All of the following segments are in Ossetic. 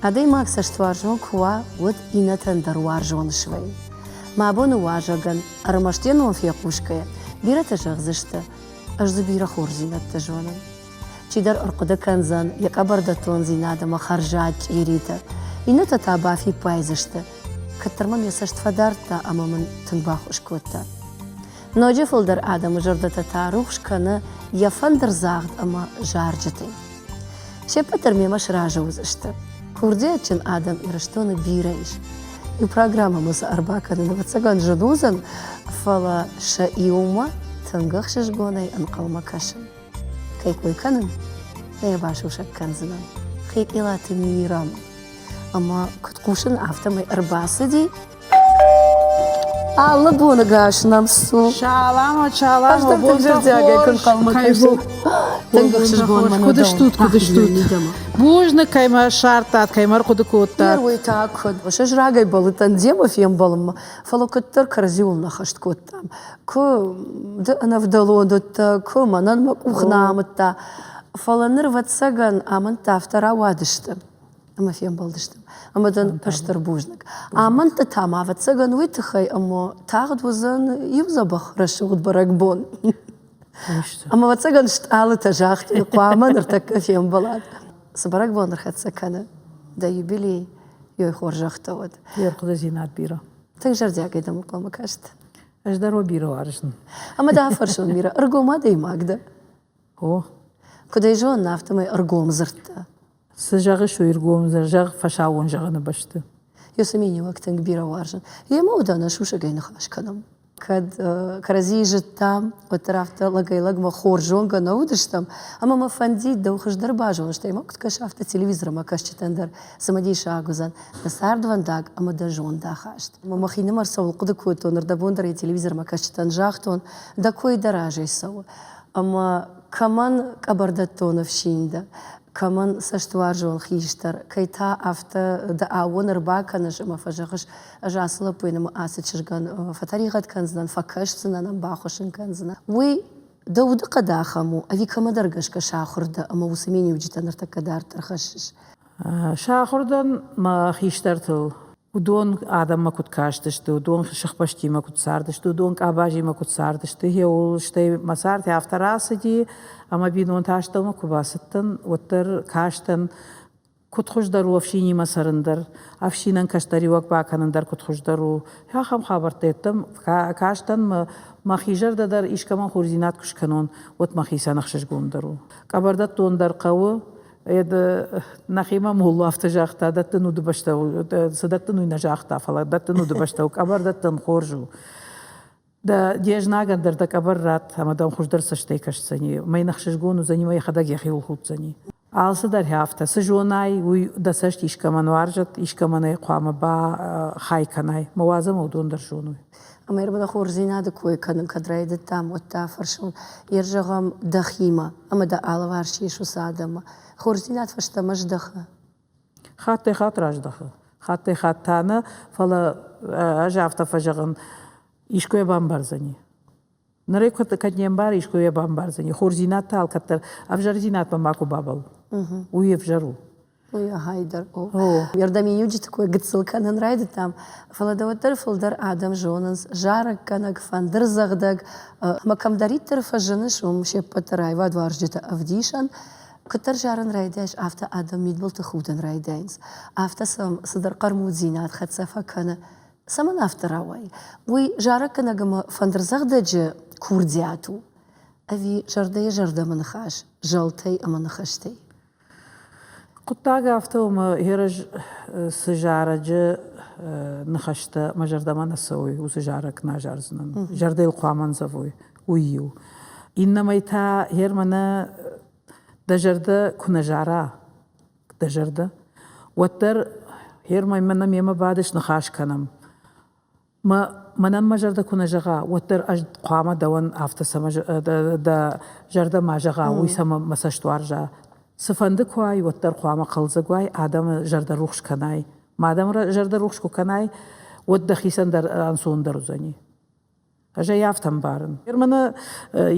Адӕймаг цӕстуарзон куы уа, уӕд иннӕтӕн дӕр уарзон свӕййы. Мӕ абоны уазӕгӕн, ӕрмӕст йӕ ном фехъусгӕйӕ, бирӕтӕ зӕгъдзысты, ӕз дзы бирӕ хорздзинӕдтӕ зонын. Чидӕр ӕрхъуыды кӕндзӕн йӕ къӕбӕрдӕттондзинад ӕмӕ хӕрзад чъиритӕ. Иннӕтӕ та бафиппайдзысты, кӕддӕр мӕм йӕ цӕст фӕдардта ӕмӕ мын тынг баххуыс кодта. Ноджы фылдӕр адӕмы зӕрдӕтӕ та рухс кӕны йӕ фӕндырдзагъд ӕмӕ зарджытӕй. Се ппӕт дӕр мемӕ сразы уыдзысты. Курдиатджын адӕм Ирыстоны бирӕ ис. Иу программӕмӕ сӕ ӕрбакӕнын ӕвӕццӕгӕн зын уыдзӕн, фӕлӕ сӕ иумӕ тынг ӕхсызгонӕй ӕнхъӕлмӕ кӕсын. Кӕй кой кӕнын, нӕ йӕ басусӕг кӕндзынӕн. Хекъилаты Мирам. Ӕмӕ куыд хъусын, афтӕмӕй ӕрбацыди Алы боны гас нӕм цу. Салам, салам, тынг зӕрдиагӕй куы нхъӕлмӕ кӕсын. Тынг ӕхсызгон мӕн Куыд стут, куыд стут? Бузныг, кӕй мӕ ссардтат, кӕй мӕ ӕрхъуыды кодтат. Уый та куыд? Ӕз рагӕй бӕллыдтӕн демӕ фембӕлынмӕ, фӕлӕ куыддӕр кӕрӕдзиуыл нӕ хӕст кодтам. Куы ды ӕнӕвдӕлон уыдтӕ, куы мӕнӕн мӕ къух нӕ амыдта. Фӕлӕ ныр, ӕвӕццӕгӕн, амӕндтӕ афтӕ рауадысты. ӕмӕ фембӕлдыстӕм. Ӕмӕ дын стыр бузныг. Амӕндты та ма, ӕвӕццӕгӕн, уый тыххӕй, ӕмӕ тагъд уыдзӕн иу дзӕбӕх рӕсугъд бӕрӕгбон. Ӕмӕ, ӕвӕццӕгӕн, стъалытӕ загътой, хъуамӕ ныртӕккӕ фембӕлат. Цы бӕрӕгбон ӕрхӕццӕ кӕны дӕ юбилей, йой хорзӕхтӕ уӕд. Йе рхъуыдыдзинад бирӕ. Тынг зӕрдиагӕй дӕм хъуамӕ каст. Ӕз дӕр уӕ бирӕ уарзын. Ӕмӕ дӕ афӕрсон, Мира, ӕргом адӕймаг дӕ? О. Куыд ӕй зонын, афтӕмӕй ӕргом дзырдта. Цы зӕгъыс, уый ӕргом зӕгъ фӕсаууон зӕгъыны бӕсты. Йӕ миниуӕг тынг бирӕ уарзын. Йемӕ уыдонӕн сусӕгӕй ныхас кӕнӕм. Кӕд кӕрӕдзийы зыдтам, уӕддӕр афтӕ лӕгӕй-лӕгмӕ хорз зонгӕ нӕ уыдыстӕм, ӕмӕ мӕ фӕндид дӕу хуыздӕр базонын, стӕй ма куыд кӕсы, афтӕ телевизормӕ кӕсджытӕн дӕр цымыдисаг уыдзӕн дӕ цардвӕндаг ӕмӕ дӕ зондахаст. Ӕмӕ мӕхинымӕр цӕуыл хъуыды кодтон, ӕрдӕбон дӕр йӕ телевизормӕ кӕсджытӕн загътон, дӕ кой дӕ разӕй цӕуы. Ӕмӕ кӕмӕн къӕбӕрдӕттон ӕфсин дӕ, кӕмӕн цӕстуарзон хистӕр, кӕй та афтӕ дӕ аууон ӕрбакӕныс ӕмӕ фӕзӕгъыс, ӕз ацы лӕппуйӕн ӕмӕ ацы чызгӕн фӕтӕригъӕд кӕндзынӕн, фӕкӕсдзынӕн ӕм, баххуыс ын кӕндзынӕн. Уый дӕ удыхъӕд ахӕм у, ӕви кӕмӕдӕр гӕсгӕ сахуыр дӕ ӕмӕ уыцы миниуджытӕ ныртӕккӕ дарддӕр хӕссыс? Сахуыр дӕн мӕ хистӕртыл. Уыдон адӕммӕ куыд кастысты, уыдон сыхбӕстимӕ куыд цардысты, уыдон къабазимӕ куыд цардысты, гъеуыл стӕй мӕ цард афтӕ рацыди, ӕмӕ бинонты астӕумӕ куы бацыдтӕн, уӕддӕр кастӕн, куыд хуыздӕр у ӕфсинимӕ цӕрын дӕр, ӕфсинӕн кӕстӕриуӕг бакӕнын дӕр куыд хуыздӕр у. Ахӕм хабӕрттӕ йедтӕм кастӕн мӕхи зӕрдӕ дӕр искӕмӕн хорздзинад куы скӕнон, уӕд мӕхицӕн ӕхсызгондӕр у. Къӕбӕрдӕттон дӕр хъӕуы, Нӕхимӕ молло афтӕ загъта, дӕттын удыбӕстӕ у, цы дӕттын уый нӕ загъта, фӕлӕ дӕттын удыбӕстӕ у, къӕбӕр дӕттын хорз у. Дӕ де знагӕн дӕр дӕ къӕбӕр ратт ӕмӕ дӕм хуыздӕр цӕстӕй кӕсдзӕни, мӕ йын ӕхсызгон уыдзӕни, мӕ йӕхӕдӕг йӕхиуыл худдзӕни. Алцыдӕр афтӕ, цы зонай, уый дӕ цӕст искӕмӕн уарзӕд, искӕмӕн ӕй хъуамӕ бахай кӕнай. Мӕ уадз ӕмӕ уыдон дӕр зоной. Ӕмӕ ӕрмӕст хорздзинады кой кӕнын кӕд райдыдтам, уӕд та фӕрсон, йе зӕгъӕм дӕхимӕ ӕмӕ дӕ алыварс чи ис, уыцы адӕммӕ. Хорздзинад фӕстӕмӕ здӕхы. Хаттӕй-хатт раздӕхы. Хаттӕй-хатт та нӕ, фӕлӕ ӕз афтӕ фӕзӕгъын, искуы йӕ бамбардзӕни. Ныр ӕй кӕд не мбары, искуы йӕ бамбардзӕни. Хорздзинад та алкӕддӕр ӕвзӕрдзинадмӕ макуы бабӕлл. Уый ӕвзӕр у. Уый ахайдӕр о. Ӕрдӕм миниуджыты кой гыццыл кӕнын райдыдтам, фӕлӕ дӕ уӕддӕр фылдӕр адӕм зонынц зарӕггӕнӕг, фӕндырдзӕгъдӕг ӕмӕ кӕмдӕриддӕр фӕзыныс, уым се ппӕт дӕр аивадуарзджыты ӕвдисӕн. Куыддӕр зарын райдайыс, афтӕ адӕм мидбылты худын райдайынц. Афтӕ сӕм цыдӕр хъӕрмуддзинад хӕццӕ фӕкӕны. Цӕмӕн афтӕ рауайы? Уый зарӕггӕнӕг ӕмӕ фӕндырдзӕгъдӕджы курдиат у ӕви зӕрдӕйы зӕрдӕмӕ ныхас зӕлтӕй ӕмӕ ныхӕстӕй? Хъуыддаг афтӕ у, ӕмӕ ерыс цы зарӕджы ныхӕстӕ мӕ зӕрдӕмӕ нӕ цӕуой, уыцы зарӕг нӕ зардзынӕн. Зӕрдӕйыл хъуамӕ андзӕвой, уый иу. Иннӕмӕй та гъер мӕнӕ дӕ зӕрдӕ куы нӕ зара, дӕ зӕрдӕ, уӕддӕр гъер мӕнӕ мемӕ бадыс, ныхас кӕнӕм. Мӕнӕн мӕ зӕрдӕ куы нӕ зӕгъа, уӕддӕр ӕз хъуамӕ дӕуӕн афтӕ цӕмӕ дӕ зӕрдӕ ма зӕгъа, уый цӕмӕ мӕ цӕст уарза. Цыфӕнды куы уай, уӕддӕр хъуамӕ хъӕлдзӕг уай, адӕмы зӕрдӕ рухс кӕнай. Мӕ адӕмы зӕрдӕ рухс куы кӕнай, уӕд дӕхицӕн дӕр ӕнцондӕр уыдзӕни. Ӕз ӕй афтӕ ӕмбарын. Мӕнӕ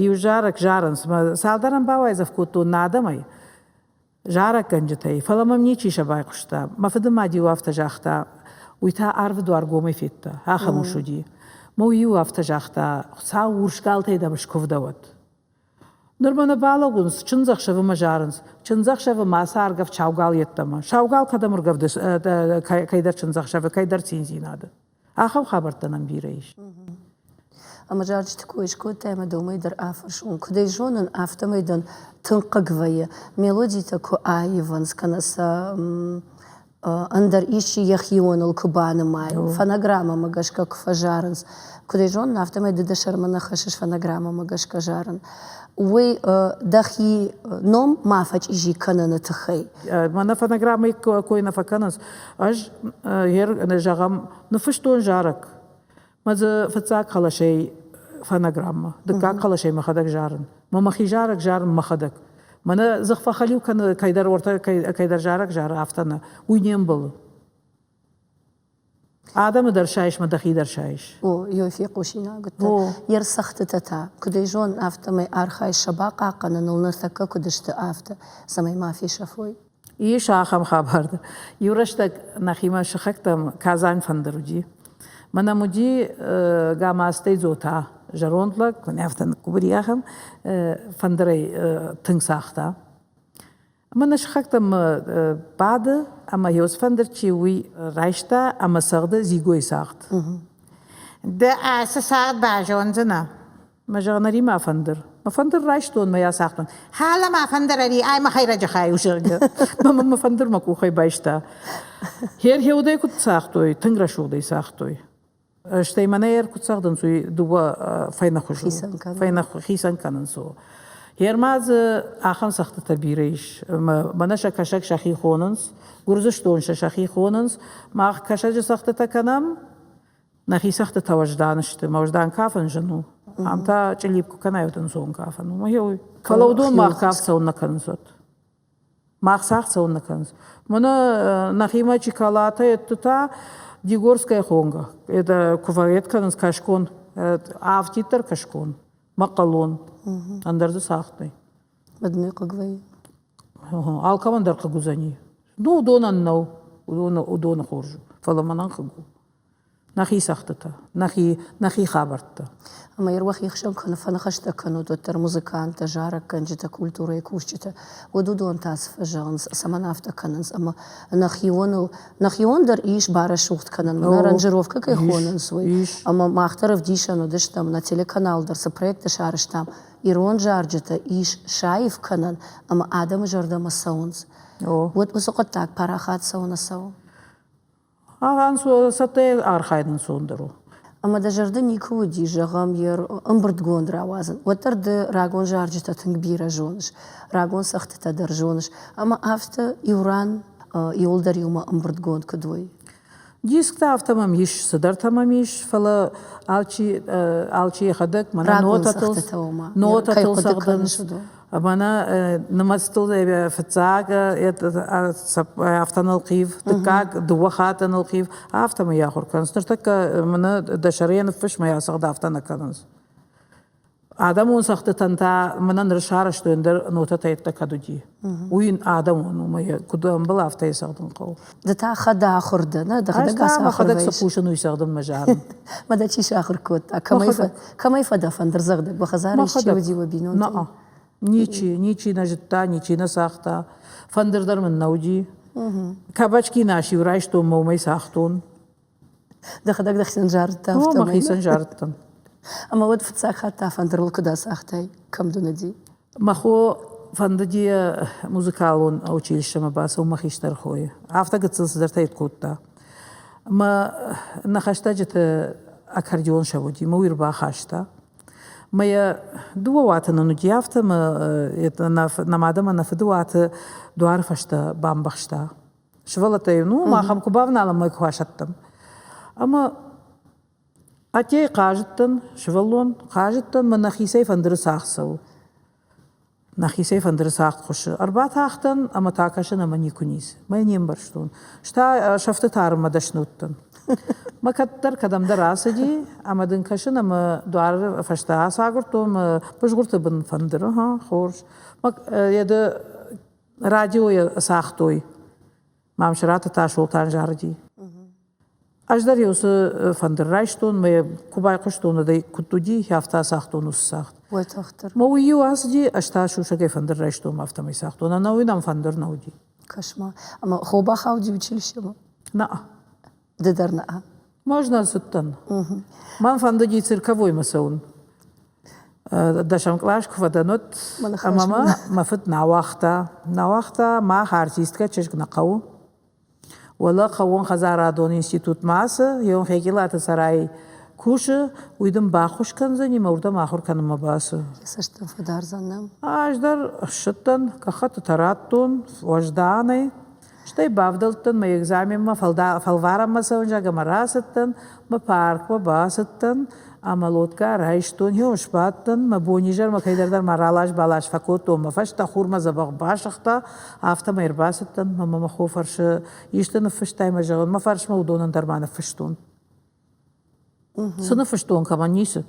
иу зарӕг зарынц, мӕ цалдӕрӕн бауайдзӕф кодтон нӕ адӕмӕй. Зарӕггӕнджытӕй, фӕлӕ мӕм ничи сӕ байхъуыста. Мӕ фыды мад-иу афтӕ загъта, уый та арвы дуар гомӕй федта, ахӕм ус уыди. Мӕ уый-иу афтӕ загъта, Хуыцау урс галтӕй дӕм скуывдӕуӕд. Ныр мӕнӕ балӕууынц, чындзӕхсӕвы мӕ зарынц. Чындзӕхсӕвы ма сӕ аргӕвд саугал йеддӕмӕ. Саугал кӕдӕм ӕргӕвдыс кӕйдӕр чындзӕхсӕвы, кӕйдӕр циндзинады. Ахӕм хабӕрттӕ нӕм бирӕ ис. Ӕмӕ зарджыты кой скодтай ӕмӕ дӕумӕй дӕр афӕрсон. Куыд ӕй зонын, афтӕмӕй дын тынг хъыг вӕййы, мелодитӕ куы аивынц, кӕнӕ сӕ ӕндӕр исчи йӕхионыл куы банымайы, фонограммӕмӕ гӕсгӕ куы фӕзарынц. Куыд ӕй зонын, афтӕмӕй ды дӕ сӕрмӕ нӕ хӕссыс фонограммӕмӕ гӕсгӕ зарын. Уый дӕхи ном ма фӕчъизи кӕныны тыххӕй. Мӕнӕ фонограммӕйы кой нӕ фӕкӕнынц. Ӕз, зӕгъӕм, ныффыстон зарӕг. Мӕ дзы фыццаг хъӕлӕсӕй фонограммӕ, дыккаг хъӕлӕсӕй мӕхӕдӕг зарын. Мӕ мӕхи зарӕг зарын мӕхӕдӕг. Мӕнӕ дзых фӕхӕлиу кӕны кӕйдӕр ортӕ кӕйдӕр зарӕг зары, афтӕ нӕ. Уый не мбӕлы. Адӕмы дӕр сайыс мӕ дӕхи дӕр сайыс. О, ёй фехъусинаг уыдтӕн. Йе рцӕгъдтытӕ та, куыд ӕй зонын, афтӕмӕй архайыс сӕ бахъахъхъӕныныл, ныртӕккӕ куыд сты, афтӕ, цӕмӕй ма фесӕфой. Ис ахӕм хабар дӕр. Иу рӕстӕг нӕхимӕ сыхӕгтӕм Казань фӕндыр уыди. Мӕнӕм уыди гамастӕй дзота, зӕронд лӕг, мӕнӕ афтӕ ныккуыбыри ахӕм, фӕндырӕй тынг цагъта. Ӕмӕ нӕ сыхӕгтӕм бады ӕмӕ йе фӕндыр чи уый райста ӕмӕ цӕгъды Зигойы цагъд. Ды ацы цагъд базондзынӕ? Мӕ зӕгъын, ӕри мӕ фӕндыр. Мӕ фӕндыр райстон, мӕ йӕ ацагътон. Хӕлӕ мӕ фӕндыр ӕри, ай мӕ хӕйрӕджы хай у, зӕгъгӕ. Мӕ мӕ фӕндыр мӕ къухӕй байста. Хер-хеудӕй куыд цагътой, тынг рӕсугъдӕй цагътой. Стӕй мӕнӕ ӕр куыд цӕгъдынц, уый дыууӕ фӕйнӕхуызы. Хицӕн кӕнынц. Херма дзы ахӕм цӕгъдтытӕ бирӕ ис. Мӕнӕ сӕ кӕсӕг сӕхи хонынц, Гуырдзыстон сӕ сӕхи хонынц. Мах кӕсӕджы цӕгъдтытӕ кӕнӕм, Нӕхи цӕгъдтытӕ уӕздан сты, мӕ уӕздан кафын зын у. Ам та чъыллипп куы кӕнай, уӕд ӕнцон кафӕн у. Фӕлӕ уыдон мах кафт цӕуын нӕ кӕнынц уӕд. Мах цагъд цӕуын нӕ кӕнынц. Мӕнӕ нӕхимӕ Чиколатӕ еттытӕ Дигорская хонгӕ. Это куы кӕнынц кӕсгон, афтиддӕр кӕсгон, мӕхъхъӕлон. Ӕндӕр дзы цагъд нӕй. Уӕд не хъыг вӕййы? Алкӕмӕн дӕр хъыг уыдзӕни. Ну, уыдонӕн нӕу, уыдоны хорз у, фӕлӕ мӕнӕн хъыг у. Нӕхи цӕгъдтытӕ, нӕхи, нӕхи хабӕрттӕ. Ӕмӕ уӕхи хсӕн куы фӕныхӕстӕ кӕнут, уӕддӕр музыканттӕ, зарӕггӕнджытӕ, культурӕйы кусджытӕ, уӕд уыдон та цы фӕзӕгъынц, цӕмӕн афтӕ кӕнынц ӕмӕ нӕхионыл, нӕхион дӕр ис барӕсугъд кӕнын, мӕнӕ аранжировкӕ кӕй хонынц, уый. Ӕмӕ мах дӕр ӕвдисӕн уыдыстӕм, нӕ телеканал дӕр цы проекттӕ сарӕзтам, ирон зарджытӕ ис саив кӕнӕн ӕмӕ адӕмы зӕрдӕмӕ цӕуынц. Уӕд уыцы хъуыддаг парахат цӕуы нӕ цӕуы? Цӕттӕ архайын ӕнцондӕр у. Ӕмӕ дӕ зӕрды никуы уыди, зӕгъӕм, йе ӕмбырдгонд рауадзын. Уӕддӕр ды рагон зарджытӕ тынг бирӕ зоныс, рагон цӕгъдтытӕ дӕр зоныс. Ӕмӕ афтӕ иу ран иуылдӕр иумӕ ӕмбырдгонд куыд уой? Дисктӕ афтӕ мӕм ис, цыдӕртӕ мӕм ис, фӕлӕ алчи, алчи йӕхӕдӕг мӕнӕ нотӕтыл, нотӕтыл цӕгъдынц. Мӕнӕ нымӕцтыл фыццаг афтӕ нылхъив, дыккаг дыууӕ хатты нылхъив, афтӕмӕй ахуыр кӕнынц. Ныртӕккӕ мӕнӕ дӕ сӕрӕй ныффыс мӕ ацӕгъд афтӕ нӕ кӕнынц. Адӕмон цӕгъдтытӕн та мӕнӕ ныр сарӕзтой ӕндӕр нотӕтӕ йедтӕ кӕд уыди. Уый адӕмон у, мӕ куыд ӕмбӕлы, афтӕ йӕ цӕгъдын хъӕуы. Ды та хӕдахуыр дӕ, нӕ? Дӕхӕдӕг ацы мӕхӕдӕг цы хъусын, уый цӕгъдын мӕ зарын. Мӕ дӕ чи сахуыр кодта? Кӕмӕй фӕдӕ фӕндырдзӕгъдӕг? Уӕ хӕдзары исчи уыди уӕ бинонтӕй? Ничи, ничи нӕ зыдта, ничи нӕ цагъта. Фӕндыр дӕр мын нӕ уыди. Кабачки нас-иу райстон мӕ уымӕй цагътон. Дӕхӕдӕг дӕхицӕн зарыдтӕ афтӕмӕй? Мӕхицӕн зарыдтӕн. Ӕмӕ уӕд фыццаг хатт та фӕндырыл куыд ацагътай? Кӕм дын уыди? Мӕ хо фӕндыди музыкалон училищемӕ бацӕуын мӕ хистӕр хойы. Афтӕ гыццыл цыдӕртӕ кодта. Мӕ нӕ хӕстӕджыты аккордеон сӕ уыди, мӕ уый ӕрбахаста. Мӕ йӕ дыууӕ уаты нын уыди афтӕ, мӕ нӕ мад ӕмӕ нӕ фыды уаты дуары фӕстӕ бамбӕхста. Сывӕллӕттӕ ну, мах ӕм куы бавналӕм, мӕ куы асӕттӕм. Ӕмӕ ӕддейы хъазыдтӕн, сывӕллон, хъазыдтӕн, мӕ нӕхицӕй фӕндыры цагъд цӕуы. Нӕхицӕй фӕндыры цагъд хъуысы. Ӕрбатахтӕн ӕмӕ та кӕсын ӕмӕ никуы ницы. Мӕ не мбӕрстон. Стӕ сӕфты тармӕ дӕсны уыдтӕн. Мӕ кӕддӕр кӕдӕмдӕр ацыди ӕмӕ дын кӕсын ӕмӕ дуары фӕстӕ ацагуырдтон мӕ бызгъуырты бын фӕндыр. Ага, хорз. Мӕ йӕ ды. Радиойӕ цагътой. Мамсыраты Тасолтан зарыди. Ӕз дӕр уыцы фӕндыр райстон, мӕ куы байхъуыстон, уӕд ӕй куыд уыди, афтӕ ацагътон уыцы цагъд. Уайтагъддӕр. Мӕ уый-иу ацыди, ӕз та сусӕгӕй фӕндыр райстон, афтӕмӕй цагътон. Ӕнӕуый нӕм фӕндыр нӕ уыди. Кӕс-ма, ӕмӕ хо бахауди училищемӕ? Нӕ. Ды дӕр нӕ? Ӕз нӕ цыдтӕн. Мӕн фӕндыди цирковоймӕ цӕуын. Дӕсӕм кълас куы фӕдӕн, уӕд ӕмӕ мӕ мӕ фыд нӕ уагъта. Нӕ уагъта, мах артисткӕ чызг нӕ хъӕуы. Уӕлӕ хъӕууонхӕдзарадон институтмӕ ацы, Еон Хекилаты сӕрӕй кусы, уый дын баххуыс кӕндзӕни мӕ уырдӕм ахуыр кӕнынмӕ бацу. Йӕ цӕст дын фӕдардзӕн, нӕ? Ӕз дӕр ссыдтӕн, гӕххӕттытӕ радтон, уӕзданӕй. Стӕй бавдӕлдтӕн мӕ экзаменмӕ, фӕлварӕнмӕ цӕуын, зӕгъгӕ, мӕ рацыдтӕн, мӕ паркмӕ бацыдтӕн ӕмӕ лодкӕ райстон, хион сбадтӕн, мӕ бонизӕрмӕ кӕйдӕр дӕр ма ралас-балас фӕкодтон, мӕ фӕстӕ хурмӕ дзӕбӕх басыгъта, афтӕмӕй ӕрбацыдтӕн, мӕ мӕ хо фӕрсы, исты ныффыстай мӕ зӕгъын, мӕ фарсмӕ уыдонӕн дӕр ма ныффыстон. Цы ныффыстон, кӕмӕн ницы.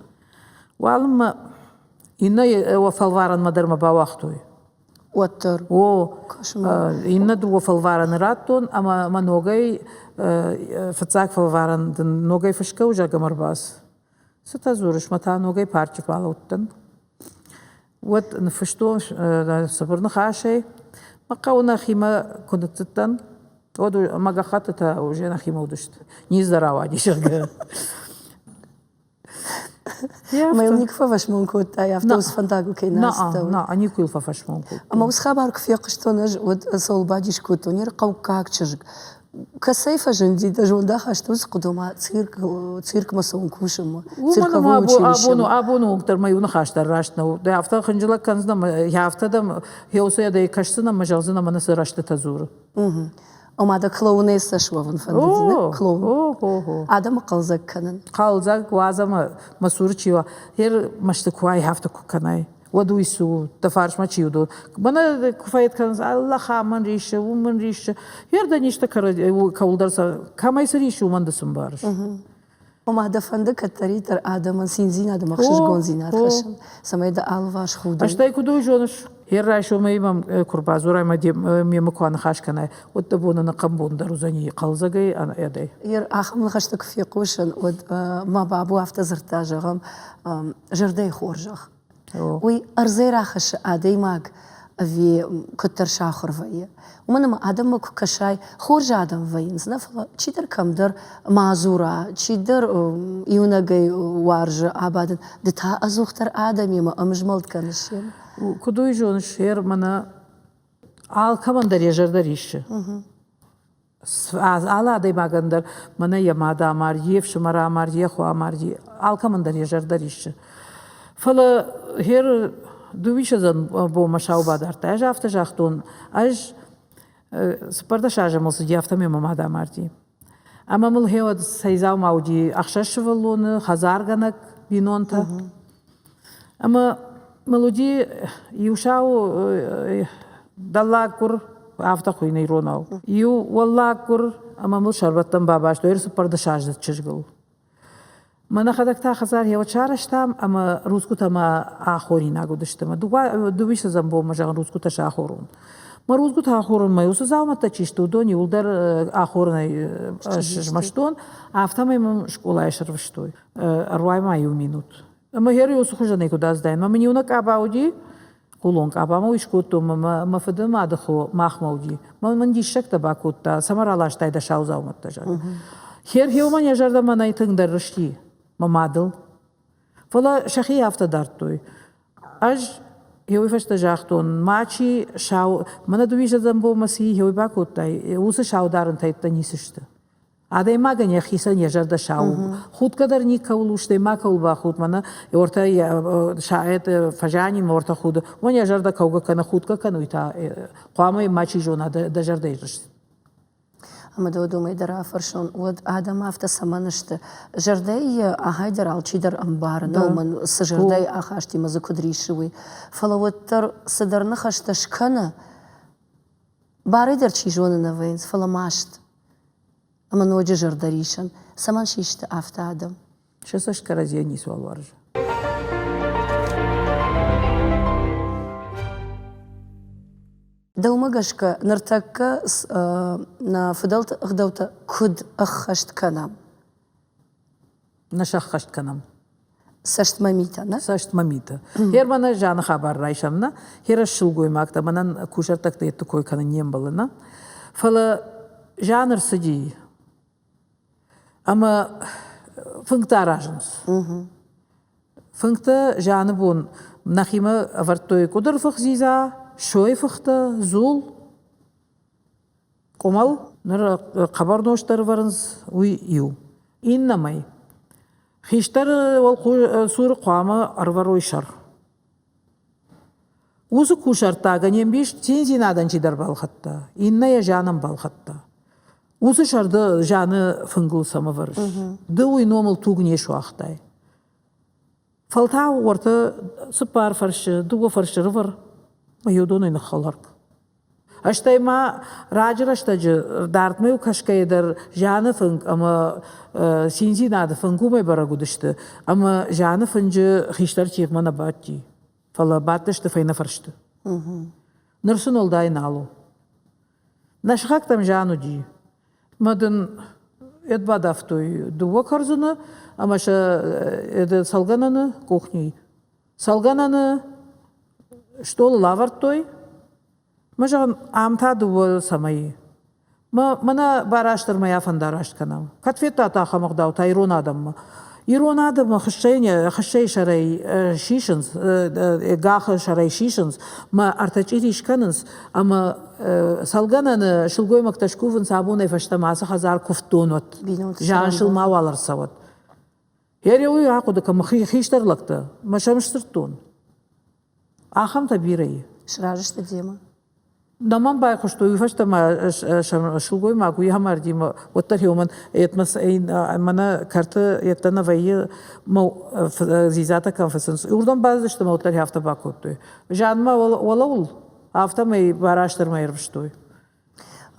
Уалынмӕ иннӕ фӕлварӕнмӕ дӕр мӕ бауагътой. Уӕддӕр. О, иннӕ дыууӕ фӕлварӕны радтон ӕмӕ мӕ ногӕй фыццаг фӕлварӕн дын ногӕй фысгӕ у, зӕгъгӕ, ӕрбац. Цытӕ дзурыс, мӕ та ногӕй парчы балӕудтӕн. Уӕд ныффыстон цыбыр ныхасӕй. Мӕ хъӕуы нӕхимӕ куы ныццыдтӕн, уӕд мӕ гӕххӕттытӕ уже нӕхимӕ уыдысты. Низ дӕр ауади, зӕгъгӕ. Мӕ йыл никуы фӕфӕсмон кодтай, афтӕ уыцы фӕндагыл кӕй нӕ ацыдтӕ? Нӕ, никуы йыл фӕфӕсмон кодтон. Ӕмӕ уыцы хабар куы фехъуыстон ӕз, уӕд цӕуыл бадис кодтон, не рхъӕуккаг чызг. Кӕцӕй фӕзынди дӕ зондахаст уыцы хъуыдымӕ циркмӕ цӕуын кусынмӕ? Уымӕн ӕмӕ абоны, абоны онг дӕр мӕ иу ныхас дӕр раст нӕу. Дӕ афтӕ хынджылӕг кӕндзынӕ ӕмӕ афтӕ дӕм хеуцӕй дӕ кӕсдзынӕ ӕмӕ зӕгъдзынӕ мӕнӕ цы рӕстытӕ дзуры. Ома дӕ клоунессӕ суӕвын фӕндыди, нӕ? Клоун. Адӕмы хъӕлдзӕг кӕнын. Хъӕлдзӕг уадз ӕмӕ мӕ цуры чи уа, гъер мӕсты куы уай, афтӕ куы кӕнай, уӕд уый цы у, дӕ фарсмӕ чи уыдон. Мӕнӕ куы фӕйд кӕнынц, Аллах, ам мын риссы, уым мын риссы. Гъер дӕ низтӕ кӕуылдӕр кӕмӕй цы риссы, уымӕн ды цы мбарыс. Ома дӕ фӕнды кӕддӕриддӕр адӕмӕн циндзинад ӕмӕ ӕхсызгондзинад хӕссын, цӕмӕй дӕ алыварс худой. Стӕй куыд уый зоныс, йе райсомӕй мӕм куы рбадзурай ӕмӕ мемӕ куы аныхас кӕнай, уӕд дӕ бон ӕнӕхъӕн бон дӕр уыдзӕни хъӕлдзӕгӕй, ӕнӕӕдӕй. Ахӕм ныхӕстӕ куы фехъусын, уӕд мӕ бабу афтӕ дзырдта, зӕгъӕм, зӕрдӕйы хорзӕх. Уый ӕрдзӕй рахӕссы адӕймаг ӕви куыддӕр сахуыр вӕййы. Уымӕн ӕмӕ адӕммӕ куы кӕсай, хорз адӕм вӕййынц, нӕ фӕлӕ чидӕр кӕмдӕр мадзура, чидӕр иунӕгӕй уарзы абадын, ды та ӕдзухдӕр адӕмимӕ ӕмызмӕлд кӕныс семӕ. Куыд уый зоныс, ер мӕнӕ алкӕмӕн дӕр йӕ зӕрдӕ риссы. Алы адӕймагӕн дӕр мӕнӕ йӕ мад амарди, йе фсымӕр амарди, йӕ хо амарди, алкӕмӕн дӕр йӕ зӕрдӕ риссы. Фӕлӕ хер дыууиссӕдзӕн бонмӕ сау бадардта. Ӕз афтӕ загътон, ӕз 14 азы мыл цыди, афтӕмӕй мӕ мад амарди. Ӕмӕ мыл гъеуӕд цӕй дзаума уыди ӕхсӕз сывӕллоны, хӕдзаргӕнӕг бинонтӕ. Ӕмӕ мыл уыди иу сау дӕллаггуыр, афтӕ хуыйны иронау. Иу уӕллаггуыр ӕмӕ мыл сӕрбӕттӕн бабастой ӕрцыппӕрдӕсаздзыд чызгыл. Мӕ нӕхӕдӕг та хӕдзар еуӕд сарӕзтам ӕмӕ рудзгуытӕ мӕ ахоринаг уыдысты. Мӕ дыууиссӕдзӕм бонмӕ зӕгъын рудзгуытӕ сахорон. Мӕ рудзгуытӕ ахорынмӕ уыцы дзаумӕттӕ чи сты, уыдон иуылдӕр ахорынӕй сызмӕстон, афтӕмӕй мӕм скъолайы сӕрвыстой. Ӕруай ма иу минут. Ӕмӕ гъер уыцы хуызӕнӕй куыд аздаин? Мӕ мын иунӕг къаба уыди, хъулон къаба мӕ уый скодтон, мӕ мӕ фыды мады хо махмӕ уыди. Мӕ мын диссӕгтӕ бакодта, цӕмӕ раластай дӕ сау дзаумӕттӕ, зӕгъгӕ. Хер хеуымӕн йӕ зӕрдӕ мӕнӕй тынгдӕр рысти мӕ мадыл. Фӕлӕ сӕхи афтӕ дардтой. Ӕз уый фӕстӕ загътон, мачи сау, мӕнӕ дыууиссӕдзӕм бонмӕ цы уый бакодтай, уыцы сау дарынтӕйттӕ ницы сты. Адӕймагӕн йӕхицӕн йӕ зӕрдӕ сау у. Худгӕ дӕр никӕуыл у, стӕй макӕуыл бахуд, мӕнӕ ортӕ фӕзианимӕ ортӕ худы. Уымӕн йӕ зӕрдӕ кӕугӕ кӕны, худгӕ кӕны, уый та хъуамӕ мачи зона дӕ зӕрдӕйы рыст. Ӕмӕ дӕ уымӕй дӕр афӕрсон, уӕд адӕм афтӕ цӕмӕн сты? Зӕрдӕйы ахӕй дӕр алчидӕр ӕмбары, нӕ уымӕн цы зӕрдӕйы ахастимӕ дзы куыд риссы, уый. Фӕлӕ уӕддӕр цыдӕр ныхӕстӕ скӕны, барӕй дӕр чи зоны нӕ вӕййынц, фӕлӕ маст ӕмӕ ноджы зӕрдӕрисӕн. Цӕмӕн систы афтӕ адӕм? Сӕ цӕст кӕрӕдзийӕ ницуал уарзы. Дӕумӕ гӕсгӕ, ныртӕккӕ нӕ фыдӕлты ӕгъдӕуттӕ куыд ӕххӕст кӕнӕм? Нӕ сӕххӕст кӕнӕм. Цӕстмӕ митӕ, нӕ? Цӕстмӕ митӕ. Германы зианы хабар райсӕм, нӕ? Херас сылгоймӕгтӕ мӕнӕн кусӕрттӕгты йедты кой кӕнын не мбӕлы, нӕ? Фӕлӕ зиан ӕрцыди ӕмӕ фынгтӕ аразынц. Фынгтӕ зианы бон нӕхимӕ ӕвӕрдтой къуыдырфых дзидза, сойфыхтӕ, дзул, къуымӕл. Ныр хъӕбӕр нозт дӕр ӕвӕрынц, уый иу. Иннӕмӕй, хистӕры цуры хъуамӕ ӕрвӕрой сӕр. Уыцы кусӕрттагӕн йе мбис циндзинадӕн чидӕр балхӕдта, иннӕ йӕ зианӕн балхӕдта. Уыцы сӕрды зианы фынгыл цӕм ӕвӕрыс? Ды уый номыл туг не суагътай. Фӕлтау уӕртӕ цыппар фӕрсчы, дыууӕ фӕрсчы рывӕр, мӕ иу донӕй ныххӕларк. Стӕй ма раджы рӕстӕджы дардмӕ-иу кӕсгӕйӕ дӕр зианы фынг ӕмӕ циндзинады фынг уымӕй бӕрӕг уыдысты, ӕмӕ зианы фынджы хистӕр тигъмӕ нӕ бадти, фӕлӕ бадтысты фӕйнӕ фӕрсты. Ныр сын уӕлдай нал у. Нӕ сыхӕгтӕм зиан уыди. Мӕ дын ӕд бадавтой дыууӕ кӕрдзыны ӕмӕ сӕ цӕлгӕнӕны къухни. Цӕлгӕнӕны стъолыл авӕрдтой. Мӕ зӕгъын, ам та дыууӕ цӕмӕй. Мӕ мӕнӕ барастырмӕ йӕ фӕндараст кӕнӕм. Кӕд федтат ахӕм ӕгъдау та ирон адӕммӕ? Ирон адӕмы хыссӕйы сӕрӕй сисынц, гахы сӕрӕй сисынц, мӕ ӕртӕ чъири скӕнынц ӕмӕ цӕлгӕнӕны сылгоймӕгтӕ скувынц абонӕй фӕстӕмӕ ацы хӕдзар куывддон уӕд. Зиан сыл мауал ӕрцӕуӕд. Йӕ уый ахъуыды кӕн, хистӕр лӕгтӕ, мӕ сӕм сдзырдтон. Ахӕмтӕ бирӕ и. Сразы сты демӕ? Нӕ мӕм байхъуыстой, уый фӕстӕ ма сылгоймаг уый амардимӕ, уӕддӕр уымӕн мӕнӕ кӕрты йедтӕ нӕ вӕййы, мӕ дзидзатӕ кӕм фыцынц, уырдӕм бацыдысты мӕ уӕддӕр афтӕ бакодтой. Зианмӕ уӕлӕуыл, афтӕмӕй барастырмӕ ӕрвыстой.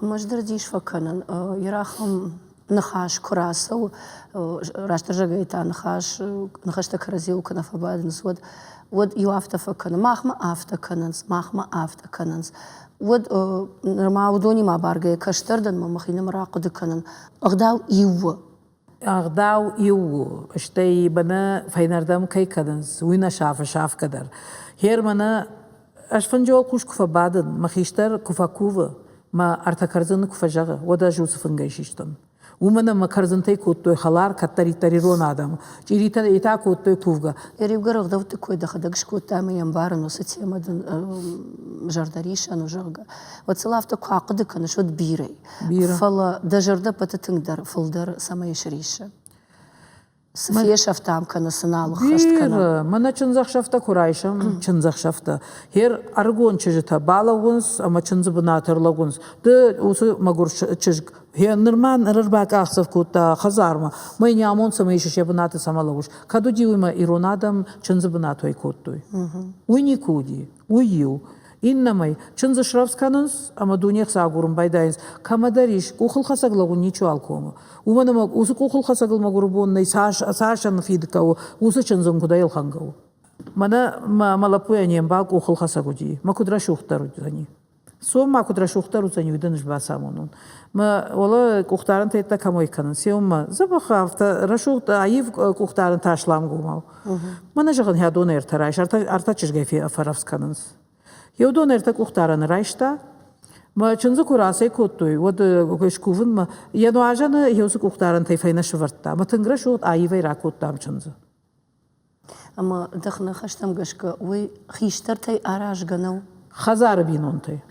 Ӕз дӕр дис фӕкӕнын, Ерахӕм ныхас куы рацӕуы, растдӕр зӕгъгӕйӕ та ныхас, ныхӕстӕ кӕрӕдзиуыл куы нӕ фӕбадынц, уӕд, уӕд иу афтӕ фӕкӕны, махмӕ афтӕ кӕнынц, махмӕ афтӕ кӕнынц. Уӕд нырма уыдонимӕ баргӕйӕ кӕстӕр дӕн мӕ мӕхинымӕр ахъуыды кӕнын, ӕгъдау иу у. Ӕгъдау иу у, стӕй мӕнӕ фӕйнӕрдӕм кӕй кӕнынц, уый нӕ сафы сафгӕ дӕр. Гъер мӕнӕ ӕз фынджы уӕлхъус куы фӕбадын, мӕ хистӕр куы фӕкувы, мӕ ӕртӕ кӕрдзыны куы фӕзӕгъы, уӕд ӕз уыцы фынгӕй систын. Уымӕн ӕмӕ кӕрдзынтӕй кодтой хӕлар кӕддӕриддӕр ирон адӕм, чъиритӕ та кодтой кувгӕ. Иугӕр ӕгъдӕутты кой дӕхӕдӕг скодтай ӕмӕ йӕ ӕмбарын, уыцы темӕ дын зӕрдӕрисӕн у, зӕгъгӕ, уӕд сыл афтӕ куы ахъуыды кӕныс, уӕд бирӕ. Бирӕ. Фӕлӕ дӕ зӕрдӕ ӕппӕты тынгдӕр фылдӕр цӕмӕй сриссы? Цы фесӕфтам кӕнӕ цы нал ӕххӕст кӕнӕм? Бирӕ. Мӕнӕ чындзӕхсӕвтӕ куы райсӕм, чындзӕхсӕвтӕ. Хер ӕрыгон чызджытӕ балӕууынц ӕмӕ чындзы бынаты ӕрлӕууынц. Ды уыцы мӕгуыр чызг нырма ныр ӕрбакъахдзӕф кодта хӕдзармӕ. Мӕ йын амонд цӕмӕй ис йӕ бынаты цӕмӕ лӕууыс. Кӕд уыди уый мӕ ирон адӕм чындзы бынатӕй кодтой. Уый никуы уыди. Уый иу. Иннӕмӕй, чындзы срӕвдз кӕнынц ӕмӕ дуне хца агурын байдайынц. Кӕмӕдӕр ис, къухылхӕцӕг лӕууын ничиуал комы. Уымӕн ӕмӕ уыцы къухылхӕцӕгыл мӕгуыры бон нӕй, цас, цас ӕнфид хъӕуы, уыцы чындз ын куыдӕй ӕлхӕнгӕ у. Мӕнӕ мӕ, мӕ лӕппуйӕн йе мбал къухылхӕцӕг уыди, мӕ куыд рӕсугъддӕр уыдзӕни. Цом ма куыд рӕсугъддӕр уыдзӕни, уый дын ӕз бацамонон. Мӕ уӕлӕ къухдарӕнтӕ йедтӕ кӕмӕй кӕнынц, еумӕ дзӕбӕх афтӕ рӕсугъд аив къухдарӕнтӕ асламгомау. Мӕнӕ зӕгъын, хӕдон ӕртӕ райс, ӕртӕ чызгӕй фӕрӕвдз кӕнынц. Еу дон ӕртӕ къухдарӕны райста. Мӕ чындзы куы рацӕй кодтой, уӕд скувынмӕ йӕ нуазӕны еусы къухдарӕнтӕй фӕйнӕ сывӕрдта. Мӕ тынг рӕсугъд аивӕй ракодтам чындзы. Ӕмӕ дӕ ныхӕстӕм гӕсгӕ уый хистӕртӕй аразгӕ нӕу? Хӕдзары бинонтӕй.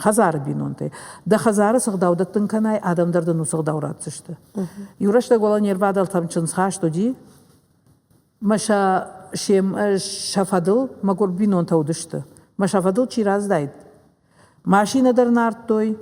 Хӕдзары бинонтӕй. Дӕ хӕдзары цы гъдау дӕттын кӕнай, адӕм дӕр дын уыцы гъдау ратдзысты. Иу рӕстӕг уӕлӕ не рвадӕлтӕм чындзхаст уыди, мӕ сӕ, сӕ фӕдыл мӕгуыр бинонтӕ уыдысты. Мӕ сӕ фӕдыл чи раздаид? Машинӕ дӕр нардтой,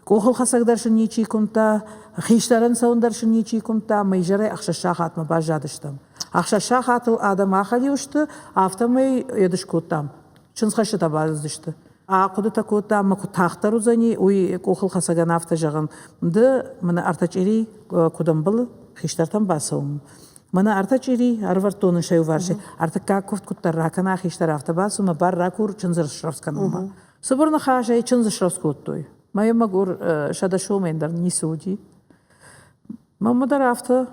къухылхӕцӕг дӕр сын ничи куымдта, хистӕрӕн цӕуын дӕр сын ничи куымдта, мӕ изӕрӕй ӕхсӕз сахатмӕ баззадыстӕм. Ӕхсӕз сахатыл адӕм ахӕлиу сты, афтӕмӕй йӕ скодтам. Чындзхӕсджытӕ бацыдысты. Ахъуыдытӕ кодтам, мӕ куыд тагъддӕр уыдзӕни, уый къухылхӕцӕгӕн афтӕ зӕгъын, ды мӕнӕ ӕртӕ чъири куыд ӕмбӕлы, хистӕртӕм бацӕуын. Мӕнӕ ӕртӕ чъири ӕрывӕрдтон ын сӕ иуварсы. Ӕртыккаг куывд куыддӕр ракӕна хистӕр, афтӕ бацу мӕ бар ракур чындзы срӕвдз кӕнынмӕ. Цыбыр ныхасӕй чындз срӕвдз кодтой. Мӕ мӕгуыр 100 сомӕн дӕр ницы уыди. Мӕнмӕ дӕр афтӕ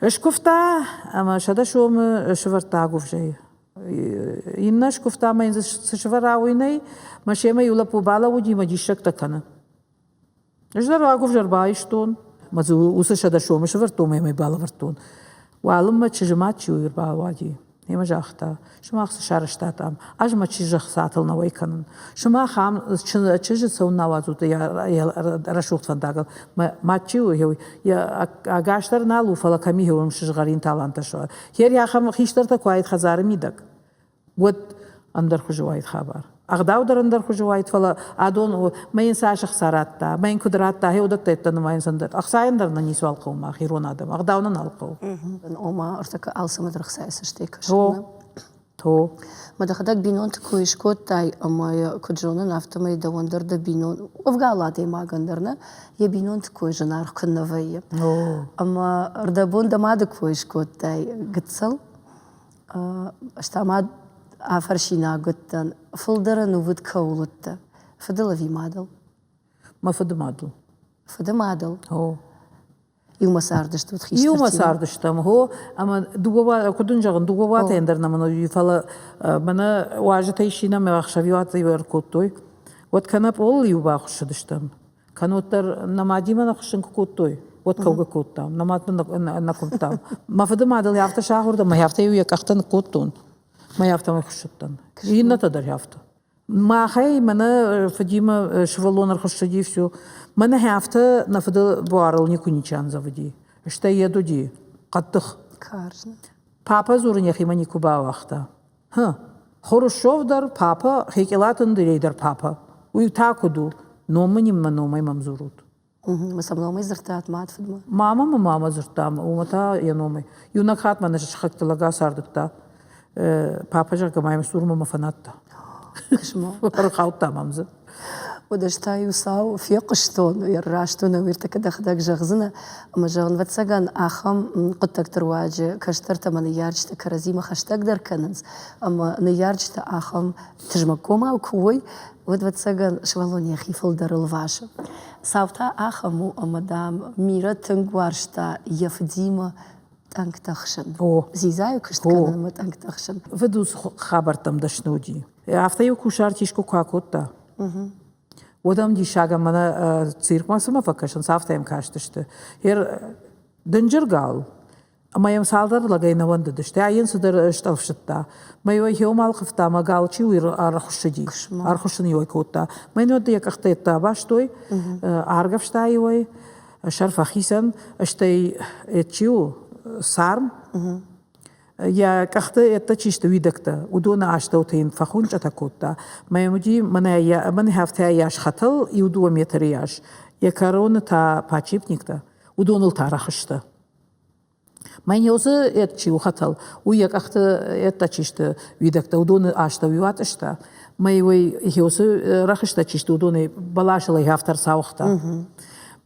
скуывта ӕмӕ 100 сомы сывӕрдта агуывзӕйы. Иннӕ скуывта ӕмӕ йын дзы цы сывӕра, уый нӕй. Мӕ семӕ иу лӕппу балӕууыди мӕ диссӕгтӕ кӕны. Ӕз дӕр агуывзӕ ӕрбайстон, мӕ дзы уыцы 100 сомы сӕвӕрдтон ӕмӕ балӕвӕрдтон. Уалынмӕ чызджы мад чи у ӕрбауади. Ӕмӕ загъта, сымах цы сарӕзтат ам? Ӕз мӕ чызджы ӕхцатыл нӕ уӕй кӕнын. Сымах ам чызджы цӕуын нӕ уадзут йӕ рӕсугъд фӕндагыл. Мӕ мад чи у, йӕ ӕгас дӕр нал у, фӕлӕ кӕм и, уым сызгъӕрин талантӕ суа. Хер ахӕм хистӕртӕ куы уаид хӕдзары мидӕг, уӕд ӕндӕр хуызы уаид хабар. Ӕгъдау дӕр ӕндӕр хуызы уаид, фӕлӕ адон мӕ йын цас ӕхца радта, мӕ йын куыд радта, гъе уыдӕттӕ йедтӕ нымайынц ӕндӕр. Ӕхцайӕн дӕр нӕ ницуал хъӕуы мах, ирон адӕм, ӕгъдау нӕ нал хъӕуы. Ома, ӕртӕккӕ алцӕмӕ дӕр ӕхцайы цӕстӕй кӕсын. То. Мӕ дӕхӕдӕг бинонты кой скодтай, ӕмӕ йӕ куыд зонын, афтӕмӕй дӕуӕн дӕр дӕ бинон, уӕвгӕ алы адӕймагӕн дӕр нӕ, йӕ бинонты кой зынаргъ куыннӕ вӕййы. Ӕмӕ рдӕбон дӕ мады кой скодтай, гыццыл, Ӕз та ма афӕрсинаг уыдтӕн, фылдӕр ӕнувыд кӕуыл уыдтӕ, фыдыл ӕви мадыл? Мӕ фыды мадыл. Фыды мадыл? О. Иумӕ цардыстут хистӕртимӕ? Иумӕ цардыстӕм, хо. Ӕмӕ дыууӕ, куыд дын зӕгъын, дыууӕ уатӕй ӕндӕр нӕ мын уыди, фӕлӕ мӕнӕ уазджытӕ исинӕ мӕ ӕхсӕвиуат ӕркодтой, уӕд кӕнӕ пъолыл иу бахуыссыдыстӕм, Кӕннод дӕр нӕ мадимӕ нӕ хуыссын куы кодтой, уӕд кӕугӕ кодтам, нӕ мад нӕ куымдтам. Мӕ фыды мадыл афтӕ сахуыр дӕн, мӕ афтӕ-иу йӕ къӕхтӕ ныккодтон, мӕ афтӕмӕй хуыссыдтӕн. Иннӕтӕ дӕр афтӕ. Махӕй мӕнӕ фыдимӕ сывӕллон ӕрхуыссыди все. Мӕнӕ афтӕ нӕ фыды буарыл никуы ничи андзӕвыди. Стӕй йед уыди хъӕддых. Карз. Папӕ дзурын йӕхимӕ никуы бауагъта. Хы, Хрущев дӕр папа, Хекъилаты Андрей дӕр папа. Уый та куыд у? Ном мын мӕ номӕй мӕм дзурут. Мӕ сӕм номӕй дзырдтат мад фыдмӕ? Мама мӕ мама дзырдта, уымӕ та йӕ номӕй. Иунӕг хатт мӕ нӕ сыхӕгты лӕг ацардыдта. Папа, зӕгъгӕ, ма йӕм сурмӕ мӕ фӕнадта. Ӕрхаудта мӕм дзы. Уӕд ӕз та иу цау фехъуыстон, раст у нӕ уиртӕ дӕхӕдӕг зӕгъдзынӕ, ӕмӕ зӕгъын, ӕвӕццӕгӕн, ахӕм хъуыддӕгты руаджы кӕстӕртӕ ӕмӕ ныййарджытӕ кӕрӕдзимӕ хӕстӕгдӕр кӕнынц, ӕмӕ ныййарджытӕ ахӕм тызмӕггомау куы уой, уӕд, ӕвӕццӕгӕн, сывӕллон йӕхи фылдӕр ӕлвасы. Цау та ахӕм у, ӕмӕ, дам, Мирӕ тынг уарзта йӕ фыдимӕ тъӕнгтӕ хсын. Дзидзайы куыст кӕнынмӕ тъӕнгтӕ хсын. Фыд уыцы хабӕрттӕм дӕсны уыди. Афтӕ-иу кусарт искуы куы акодта, уӕд ӕм диссагӕн мӕнӕ циркмӕ цымӕ фӕкӕсынц, афтӕ йӕм кастысты. Дынджыр гал, ӕмӕ йӕм цалдӕр лӕгӕй нӕ уӕндыдысты. Ай йын цыдӕр стъӕлфсыдта. Мӕ иуӕй хиуымӕ ӕлхъывта, мӕ гал чи уый ӕрхуыссыди. Ӕрхуыссын иуӕй кодта. Мӕ йын уӕд йӕ къӕхтӕ йедтӕ абастой, аргӕвста иуӕй, сӕр фӕхицӕн, стӕй чи у, царм, йӕ къӕхты ӕддӕ чи сты уидӕгтӕ, уыдоны астӕуты йын фӕхуынчъытӕ кодта. Мӕ йын уыди мӕнӕ мӕнӕ афтӕ йас хӕтӕл, иу-дыууӕ метры йас, йӕ кӕроны та подшипниктӕ, уыдоныл та рӕхыстӕ. Мӕн уыцы ӕд чи у хӕтӕл, уый йӕ къӕхты ӕддӕ чи сты уидӕгтӕ, уыдоны астӕу-иу атъыста. Мӕ уый уыцы рӕхыстӕ чи сты, уыдонӕй бӕласыл ӕй афтӕ ӕрцауыгъта.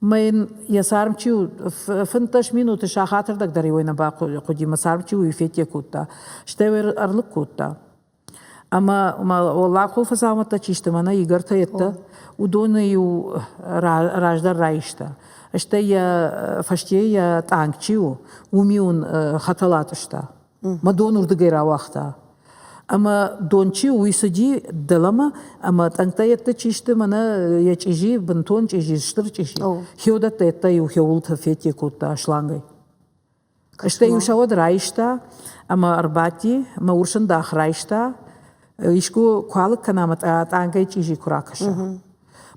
Мӕ йын йӕ царм чи у, 15 минуты сахатырдӕг дӕр иуӕй нӕ бахъуыди, мӕ царм чи у, уый федде кодта. Стӕй ӕрлыг кодта. Ӕмӕ уӕллаг хуылфыдзаумӕттӕ чи сты, мӕнӕ игӕртӕ йедтӕ, уыдоны-иу раздӕр райста. Стӕй йӕ фӕстейы йӕ тъанг чи у, уым-иу ын хӕтӕл атъыста. Мӕ дон уырдыгӕй рауагъта. Ӕмӕ дон чи у, уый цыди дӕлӕмӕ, ӕмӕ тъӕнгтӕ йедтӕ чи сты, мӕнӕ йӕ чъизи, бынтон чъизи, стыр чъизи. Хиуыдӕттӕ йедтӕ-иу хиуылты федде кодта шлангӕй. Стӕй-иу сӕ уӕд райста ӕмӕ ӕрбадти, мӕ урсындах райста, искуы куы алыг кӕна ӕмӕ тъангӕй чъизи куы ракӕса.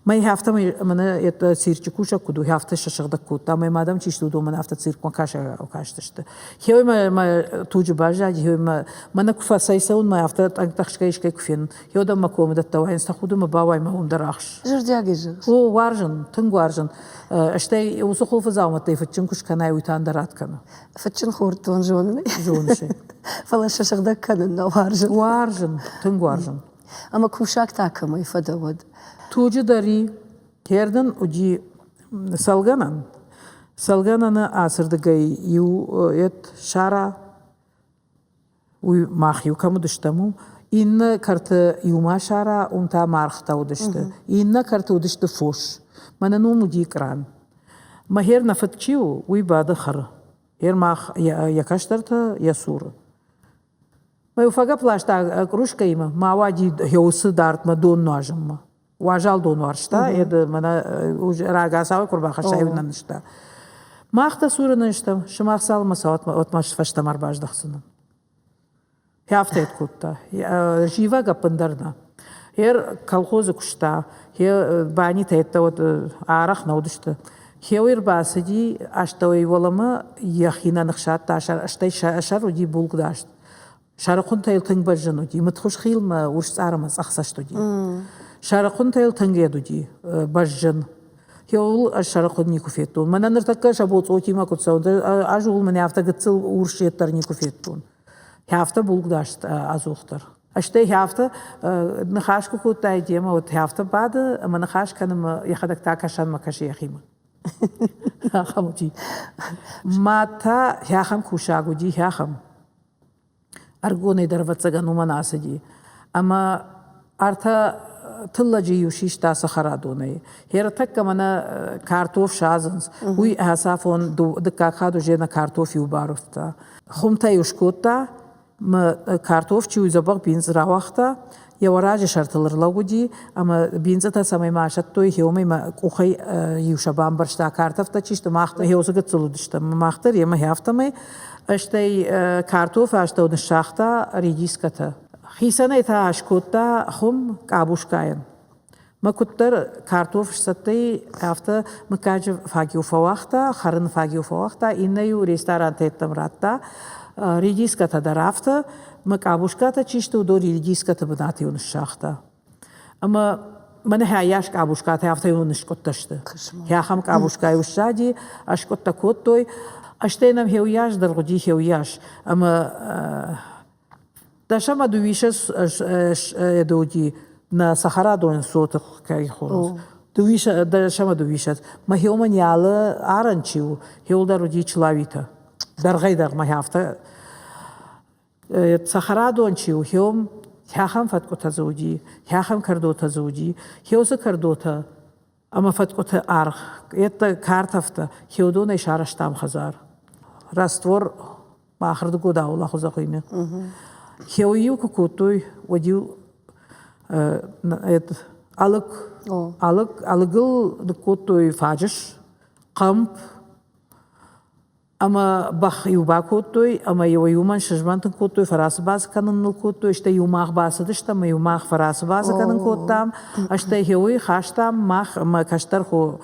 Мӕ афтӕмӕй мӕнӕ цирчы кусӕг куыд у, афтӕ сӕ сыгъдӕг кодта. Мӕ мадӕм чи сты, уыдон мӕн афтӕ циркмӕ кастысты. Хеуй мӕ мӕ туджы баззади, хеуй мӕ мӕнӕ куы фӕцӕйцӕуын, мӕ афтӕ тъӕнгтӕхсгӕ искӕй куы фенын. Хеуй дӕм мӕ комы дӕттӕ уайынц, тӕхуды мӕ бауай мӕ уым дӕр ахс. Зӕрдиагӕй зӕгъыс? О, уарзын, тынг уарзын. Стӕй уыцы хуылфыдзаумӕттӕй фыдджын куы скӕнай, уый та ӕндӕр ад кӕны. Фыдджын хордтон зонын. Зоныс ӕй. Фӕлӕ сӕ сыгъдӕг кӕнын нӕ уарзын. Уарзын, тынг уарзын. Ӕмӕ кусаг та кӕмӕй фӕдӕ уӕд? Туджы дӕр и. Кӕрдын уыди цӕлгӕнӕн. Цӕлгӕнӕны ацырдыгӕй иу ед сара, уый мах иу кӕм уыдыстӕм, уым. Иннӕ кӕрты иумӕ сара, уым та мӕргътӕ уыдысты. Иннӕ кӕрты уыдысты фос. Мӕнӕн уым уыди кран. Мӕхер нӕ фыд чи у, уый бады хӕры. Гъер мах йӕ кӕстӕртӕ йӕ цуры. Мӕ фӕгӕпп ласта кружкӕимӕ, ма уади уыцы дардмӕ дон нуазынмӕ. Уазал дон уарзта, мӕнӕ рагацау куы рбахӕссай, уый нӕ нызта. Мах дӕ цуры нӕ стӕм, сымах цалынмӕ цӕуат, уӕдмӕ фӕстӕмӕ ӕрбаздӕхдзынӕн. Афтӕ кодта. Зивӕг ӕппындӕр нӕ. Гъер колхозы куыста, гъе банитӕ йедтӕ уӕд арӕх нӕ уыдысты. Гъеуый ӕрбацыди астӕуӕй уӕлӕмӕ йӕхи нӕ ныхсадта, стӕй сӕр уыди булкъдаст. Сӕрыхъуынтӕ йыл тынг бӕзджын уыди, мыдхуыз хилмӕ урсцъар ӕмӕ цъӕхцӕст уыди. Сӕрыхъуынтӕ йыл тынг ед уыди, бӕзджын. Гъеуыл ӕз сӕрыхъуын никуы федтон. Мӕнӕ ныртӕккӕ сӕ боцъотимӕ куыд цӕуынц, ӕз ууыл мӕнӕ афтӕ гыццыл урс ед дӕр никуы федтон. Афтӕ булкъдаст ӕдзухдӕр. Стӕй афтӕ ныхас куы кодтай демӕ, уӕд афтӕ бады ӕмӕ ныхас кӕны ӕмӕ йӕхӕдӕг та кӕсӕнмӕ кӕсы йӕхимӕ. Ахӕм уыди. Мад та ахӕм кусӕг уыди, ахӕм. Ӕрыгонӕй дӕр, ӕвӕццӕгӕн, уымӕн ацыди. Ӕмӕ ӕртӕ тыллӕджы иу систа цӕхӕрадонӕй. Ӕртӕккӕ мӕнӕ картоф садзынц, уый ацафон дыккаг хатт уже нӕ картоф иу барывта. Хуымтӕ-иу скодта, мӕ картоф чи дзӕбӕх бындз рауагъта, йӕ уӕраджы сӕртыл ӕрлӕууыди ӕмӕ биндзытӕ цӕмӕй ма асӕттой, гъеуымӕй мӕ къухӕй иу сӕ бамбӕрста, картӕфтӕ чи сты, мах гъеуыцы гыццыл уыдыстӕм, мах дӕр йемӕ афтӕмӕй. Стӕй картофы астӕу ныссагъта редискӕтӕ. Хицӕнӕй та скодта хуым къабускайӕн. Мӕ куыддӕр картоф сцӕттӕ и, афтӕ мыггаджы фаг-иу фӕуагъта, хӕрын фаг-иу фӕуагъта, иннӕ-иу ресторантӕ йеддӕм радта. Редискӕтӕ дӕр афтӕ, мӕ къабускатӕ чи сты, уыдон редискӕты бынаты-иу ныссагъта. Ӕмӕ мӕнӕ ӕйас къабускатӕ афтӕ-иу ныскъуыдтӕ сты. Ахӕм къабускайы ссади, ӕскъуыдтӕ кодтой. Стӕй нӕм хеуыйас дӕр уыди хеуыйас. Ӕмӕ Дӕс ӕмӕ дыууиссӕдз уыди нӕ цӕхӕрадоны цоты кӕй хонынц. Дӕс ӕмӕ дыууиссӕдз. Мӕхиомӕ не алы арӕн чи у, хиуыл дӕр уыди чылауитӕ. Дӕргъӕй-дӕргъмӕ афтӕ цӕхӕрадон чи у, хиом ахӕм фӕткъуытӕ дзы уыди, ахӕм кӕрдотӕ дзы уыди. Хиосы кӕрдотӕ ӕмӕ фӕткъуыты аргъ, йедтӕ картӕфтӕ, хиуыдонӕй сарӕзтам хӕдзар. Раствор махырдыгодау лӕхъуызӕ хуыйны. Хеуы-иу куы кодтой, уӕд-иу ӕлыг, ӕлыг, ӕлыгыл ныккодтой фаджыс, хъӕмп, Ӕмӕ бӕх-иу бакодтой ӕмӕ-иу ӕй уымӕн сызмӕнтын кодтой, фӕрацыбац кӕнын ныл кодтой, стӕй-иу мах бацыдыстӕм ӕмӕ-иу мах фӕрацыбац кӕнын кодтам, стӕй хеуый хастам мах ӕмӕ кӕстӕр хо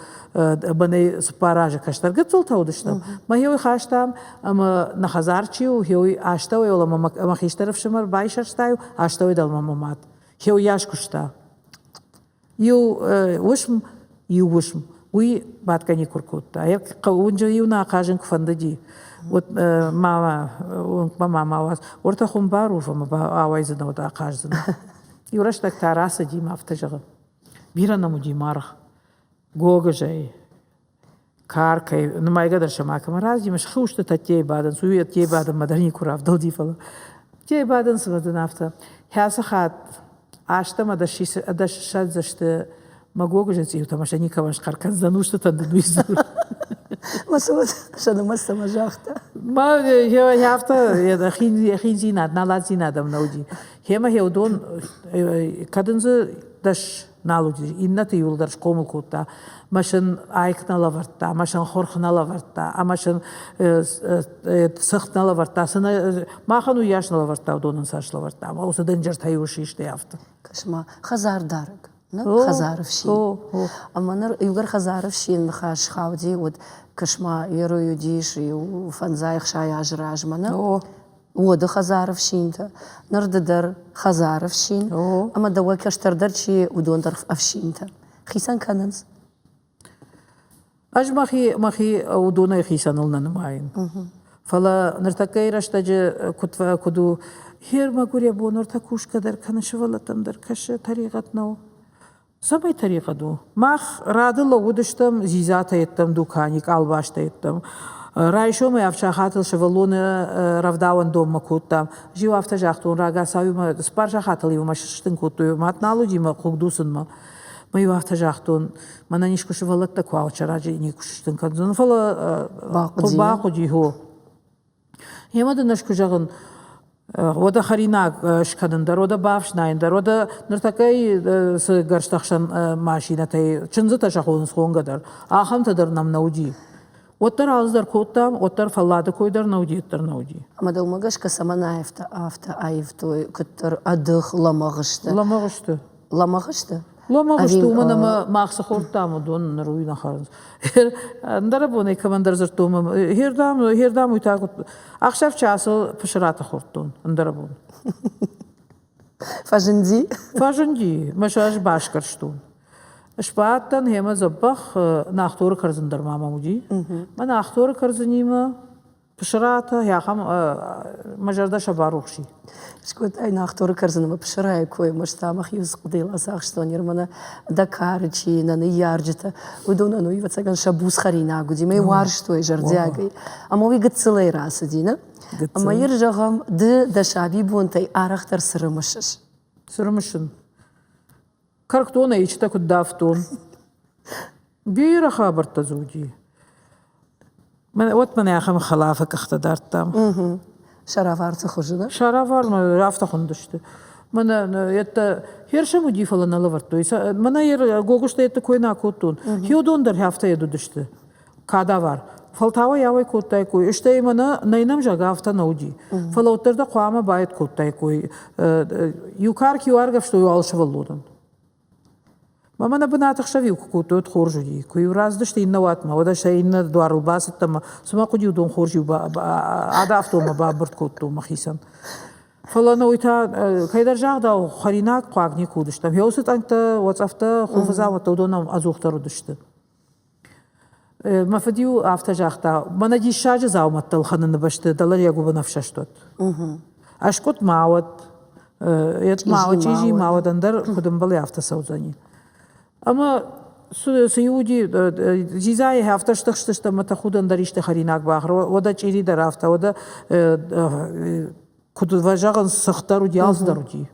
бынӕй цыппар азы кӕстӕр гыццылтӕ уыдыстӕм, мӕ хеуый хастам ӕмӕ нӕ хӕдзар чи у, хеуый астӕуӕй ӕмӕ мӕ хистӕр ӕфсымӕр байсӕрста-иу, астӕуӕй дӕлмӕ мӕ мад. Хеуыйас куыста. Иу уысм, иу уысм уый бадгӕ никуы ркодта. Уынджы-иу нӕ ахъазын куы фӕндыди, уӕд мама, уынгмӕ мама уадз, уӕртӕ хуымбар у, ӕмӕ ауайдзынӕ, уӕд ахъаздзынӕ. Иу рӕстӕг та рацыди мӕ афтӕ зӕгъы, бирӕ нӕм уыди маргъ, гогызӕй, каркӕй, нымайгӕ дӕр сӕ макӕмӕ раздимӕ, сыхы устытӕ ӕддейы бадынц, уый ӕддейы бадынмӕ дӕр никуы равдӕлди, фӕлӕ ӕддейы бадынц ӕмӕ дын афтӕ. Кӕцы хатт аст ӕмӕ дӕссӕдз сты мӕ гогызы цъиутӕ ӕмӕ сӕ никӕмӕн схъӕр кӕндзӕн, устытӕн дын уый дзур. Мӕ сӕ нымӕц цӕмӕ загъта? Ма афтӕ хиндзинад, налатдзинад ӕм нӕ уыди. Гъемӕ гъе уыдон, кӕд ын дзы дӕс нал уыди, иннӕты иуылдӕр схъомыл кодта. Мӕ сын айк нӕ лӕвӕрдта, мӕ сын хурх нӕ лӕвӕрдта, ӕмӕ сын цыхт нӕ лӕвӕрдта. Цы нӕ, махӕн уыйас нӕ лӕвӕрдта, уыдонӕн цас лӕвӕрдта. Ӕмӕ уыцы дынджыртӕ-иу систы афтӕ. Кӕс-ма, хӕдзардарӕг, хӕдзары фсин. Ӕмӕ ныр иугӕр хӕдзары фсин ныхас схауди, уӕд кӕс-ма, ерой уыдис иу фӕндзай ӕхсай азы размӕ, нӕ? Уоды хӕдзары фсинтӕ, ныр ды дӕр хӕдзары фсин, ӕмӕ дӕуӕй кӕстӕрдӕр чи, уыдон дӕр ӕфсинтӕ. Хицӕн кӕнынц. Ӕз мӕхи, мӕхи уыдонӕй хицӕныл нӕ нымайын. Фӕлӕ ныртӕккӕйы рӕстӕджы куыд, куыд у, хер мӕгуыр йӕ бон ӕртӕ кусгӕ дӕр кӕны, сывӕллӕттӕм дӕр кӕсы, тӕригъӕд нӕу. Цӕмӕй тӕригъӕд у? Мах рады лӕууыдыстӕм дзидзатӕ йедтӕм дукани, къалбастӕ йедтӕм. Райсомӕй ӕфсахатыл сывӕллоны рӕвдауӕндонмӕ кодтам. Ӕз-иу афтӕ загътон, рагацау-иу цыппар сахатыл-иу мӕ сыстын кодтой, мад нал уыди мӕ хъуг дуцынмӕ. Мӕ-иу афтӕ загътон, мӕнӕн искуы сывӕллӕттӕ куы алчӕраджы никуы сыстын кӕндзӕн, фӕлӕ бахъуыди, хо. Гъемӕ дын ӕз куы зӕгъын, уӕдӕ хӕринаг скӕнын дӕр, уӕдӕ бафснайын дӕр, уӕдӕ ныртӕккӕ цы гӕрзтӕхсӕн машинӕтӕй чындзытӕ сӕ хонынц хонгӕ дӕр, ахӕмтӕ дӕр нӕм нӕ уыди. Уӕддӕр алцыдӕр кодтам, уӕддӕр фӕллады кой дӕр нӕ уыди, уӕддӕр нӕ уыди. Ӕмӕ дӕумӕ гӕсгӕ цӕмӕн афтӕ афтӕ аивтой, куыддӕр ӕдых, лӕмӕгъ сты? Лӕмӕгъ сты. Лӕмӕгъ сты? Лӕмӕгъ сты, уымӕн ӕмӕ мах цы хордтам, уыдон ныр уый нӕ хӕрынц. Ӕндӕрӕбонӕй кӕмӕндӕр дзырдтон, хердам, хердам уый та ӕхсӕв часыл пысыраты хордтон ӕндӕрӕбон. Фӕзынди? Фӕзынди, мӕ сӕ ӕз басгӕрстон. Сбадтӕн гъемӕ дзӕбӕх нахторы кӕрдзын дӕр ма мӕм уыди. Мӕ нахторы кӕрдзынимӕ пысыратӕ, ахӕм мӕ зӕрдӕ сӕ барухси. Скодтай нахторы кӕрдзын ӕмӕ пысырайы кой мӕ мӕхи хъуыдыйыл ацахстон. Мӕнӕ дӕ кары чи, нӕ ныййарджытӕ, уыдонӕн уый, ӕвӕццӕгӕн, сӕ буц хӕринаг уыди, мӕ уарзтой зӕрдиагӕй. Ӕмӕ уый гыццылӕй рацыди, нӕ? Ӕмӕ ир зӕгъӕм, ды дӕ сабибонтӕй арӕхдӕр цы рымысыс? Цы рымысын? Кӕркдонӕй ичтӕ куыд давтон. Бирӕ хабӕрттӕ дзы уыди. Уӕд мӕнӕ ахӕм хӕлафы къӕхтӕ дардтам. Сараварты хуызы, да? Саравар афтӕ хуындысты. Мӕнӕ еттӕ херсӕм уыди, фӕлӕ нӕ лӕвӕрдтой. Мӕнӕ гогызтӕ етты кой нӕ кодтон. Хиудон дӕр афтӕ ед уыдысты. Кадавар. Фӕлтау ӕй ауӕй кодтаиккой. Стӕй мӕнӕ нӕй нӕм зӕгъгӕ афтӕ нӕ уыди. Фӕлӕ уӕддӕр дӕ хъуамӕ байет кодтаиккой. Иу карк иу аргӕвстой уал сывӕллонӕн. Мӕ мӕнӕ бынаты хсӕв-иу куы кодтой, уӕд хорз уыди. Куы-иу рацыдысты иннӕ уатмӕ, уӕд ӕз сӕ иннӕ дуарыл бацыдтӕн ӕмӕ цыма хъуыди, уыдон хорз-иу адавтон ӕмӕ бамбырд кодтон мӕхицӕн. Фӕлӕ нӕ уый та, кӕйдӕр загъдау, хӕринаг хъуаг никуы уыдыстӕм. Йӕ уыцы тъӕнгтӕ, уӕцъӕфтӕ, хуылфыдзаумӕттӕ уыдон ӕм ӕдзухдӕр уыдысты. Мӕ фыд-иу афтӕ загъта, мӕнӕ диссаджы дзаумӕттӕ ӕлхӕныны бӕсты дӕлӕ йӕ гуыбын ӕфсӕст уӕд. Ӕскъуыд ма уӕд, ма уӕд, чъизи ма уӕд, ӕндӕр куыд ӕмбӕлы, афтӕ цӕудзӕни. Ӕмӕ цы уыди, дзидзайы афтӕ стыхстысты ӕмӕ тӕхудӕн дӕр исты хӕринаг бахӕр, уӕдӕ чъири дӕр афтӕ, уӕдӕ куыд зӕгъынц, цыхт дӕр уыди, алцы дӕр уыди.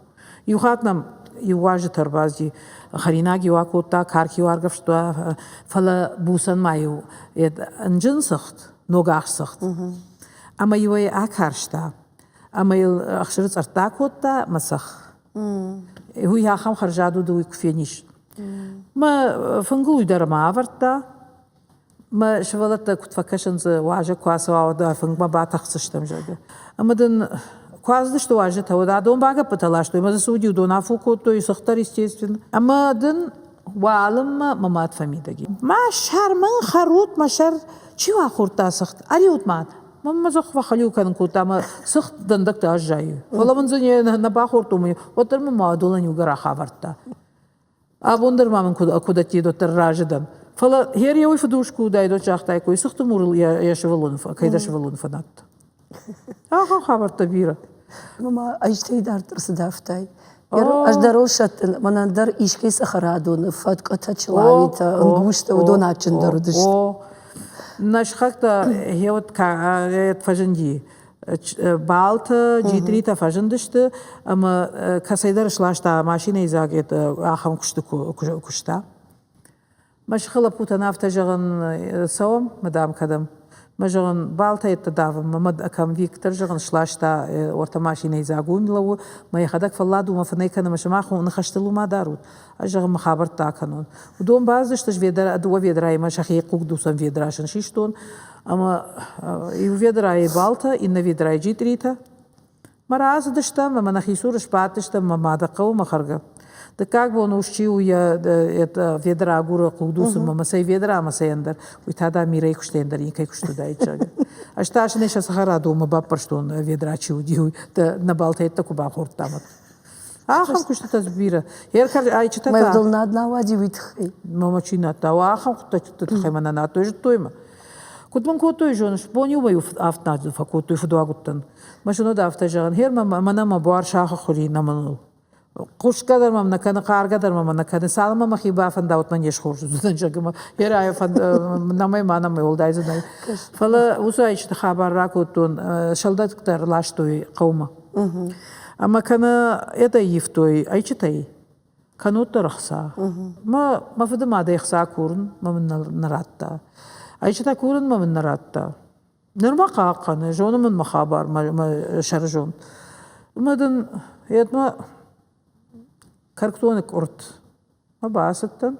Иу хатт нӕм иу уазджытӕ ӕрбацыди, хӕринаг-иу акодта, карк-иу аргӕвста, фӕлӕ буцӕн ма-иу ӕнджын цыхт, ногахст цыхт. Ӕмӕ-иу ӕй акарста, ӕмӕ йыл ӕхсыры цъӕрттӕ акодта мӕ цӕхх. Уый ахӕм хӕрзад уыд, уый куы фенис. Мӕ фынгыл уый дӕр ма авӕрдта, Мӕ сывӕллӕттӕ куыд фӕкӕсынц, уазӕг куы ацӕуа, уӕд фынгмӕ батӕхдзыстӕм, зӕгъгӕ. Ӕмӕ дын куы ацыдысты уазджытӕ, уӕд адон багӕппытӕ ластой, ӕмӕ дзы цы уыди, уыдон афу кодтой, цыхт дӕр, естественно. Ӕмӕ дын уалынмӕ мӕ мад фӕмидӕг и. Мӕ сӕр мын хӕрут, мӕ сӕр! Чи уӕ хордта цыхт? Ӕриут мад! Мӕн мӕ дзых фӕхӕлиу кӕнын кодта ӕмӕ цыхт дӕндӕгтӕ аззайы. Фӕлӕ мын дзы нӕ бахордтон, уӕддӕр мын мӕ уадулӕн иу гӕрах авӕрдта. Абон дӕр ма мын куыд ӕддейы дӕр разы дӕн. Фӕлӕ хер йӕ уый фыдус куы уыдаид, уӕд загътаиккой, цыхты мурыл йӕ сывӕллоны, кӕйдӕр сывӕллоны фӕнадта. Ахӕм хабӕрттӕ бирӕ. Мама, ӕзтӕй дарддӕр цы давтай? Ӕз дӕр ыл сӕттын, мӕнӕн дӕр искӕй цӕхӕрадоны фӕткъуытӕ, чылауитӕ, ӕнгузтӕ, уыдон адджындӕр уыдысты. Нӕ сыхӕгтӕ гъеуӕд фӕзынди Балтӕ, джитритӕ фӕзындысты ӕмӕ кӕцӕйдӕр сласта машинӕйы дзаг ахӕм куысты куыста. Мӕ сыхы лӕппутӕн афтӕ зӕгъын, цӕуӕм, мадам, кӕдӕм? Мӕ зӕгъын, балтӕ йедтӕ давынмӕ, мӕ кӕм Виктор, зӕгъын, сласта уӕртӕ машинӕйы дзаг уым лӕууы, мӕ йӕхӕдӕг фӕллад у, мӕ фынӕй кӕны, мӕ сымах ныхӕстыл уымӕ дарут. Ӕз, зӕгъын, мӕ хабӕрттӕ акӕнон. Уыдон бацыдысты дыууӕ ведраимӕ сӕхи хъугдуцӕн ведра сын систон, Ӕмӕ иу ведрайы балтӕ, иннӕ ведрайы джитъритӕ. Мӕ рацыдыстӕм ӕмӕ нӕхи цур сбадтыстӕм мӕ мады хъӕумӕ хӕргӕ. Дыккаг бон ус чи у йӕ ведра агуры хъугдуцынмӕ, мӕ цӕй ведра ӕмӕ цӕй ӕндӕр, уый та дам Мирӕйы куыстӕй ӕндӕр никӕй куыст уыдаид, зӕгъгӕ. Ӕз та сын сӕ цӕхӕрадонмӕ баппӕрстон ведра чи уыди, уый нӕ балтӕ йедтӕ куы бахордтам. Ахӕм куыстытӕ дзы бирӕ. Ӕйчытӕ та. Мӕ над нӕ уади уый тыххӕй. Мама чи надта, ахӕм хъуыддӕгты тыххӕй мӕ нӕ надтой, зыдтой мӕ. Куыд мын кодтой, зоныс, бон-иу мӕ иу афтнад фӕкодтой, фыдуаг уыдтӕн. Мӕ зонад афтӕ зӕгъын, хер мӕ мӕнӕ мӕ буар сахы хури нӕмыныл. Хъусгӕ дӕр мӕм нӕ кӕны, хъаргӕ дӕр мӕм нӕ кӕны. Цалынмӕ мӕхи бафӕнда, уӕдмӕ не схорз уыдзынӕн, зӕгъы, йӕ фӕнд намӕй ма намӕй уӕлдай дзы нӕй. Фӕлӕ уыцы ӕйчыты хабар ракодтон, сӕлдӕттӕ ӕрластой хъӕумӕ. Ӕмӕ кӕнӕ эдӕй ивтой ӕйчытӕй, кӕннод дӕр ӕхца. Мӕ мӕ фыды мадӕй ӕхца курын, мӕ мын нӕ радта. Ӕйчытӕ курын мӕ мын нӕ радта. Нырма хъахъхъӕны, зоны мын мӕ хабар, мӕ сӕрызонд. Ӕмӕ дын йедмӕ кӕркдоны къуыртт мӕ бацыдтӕн,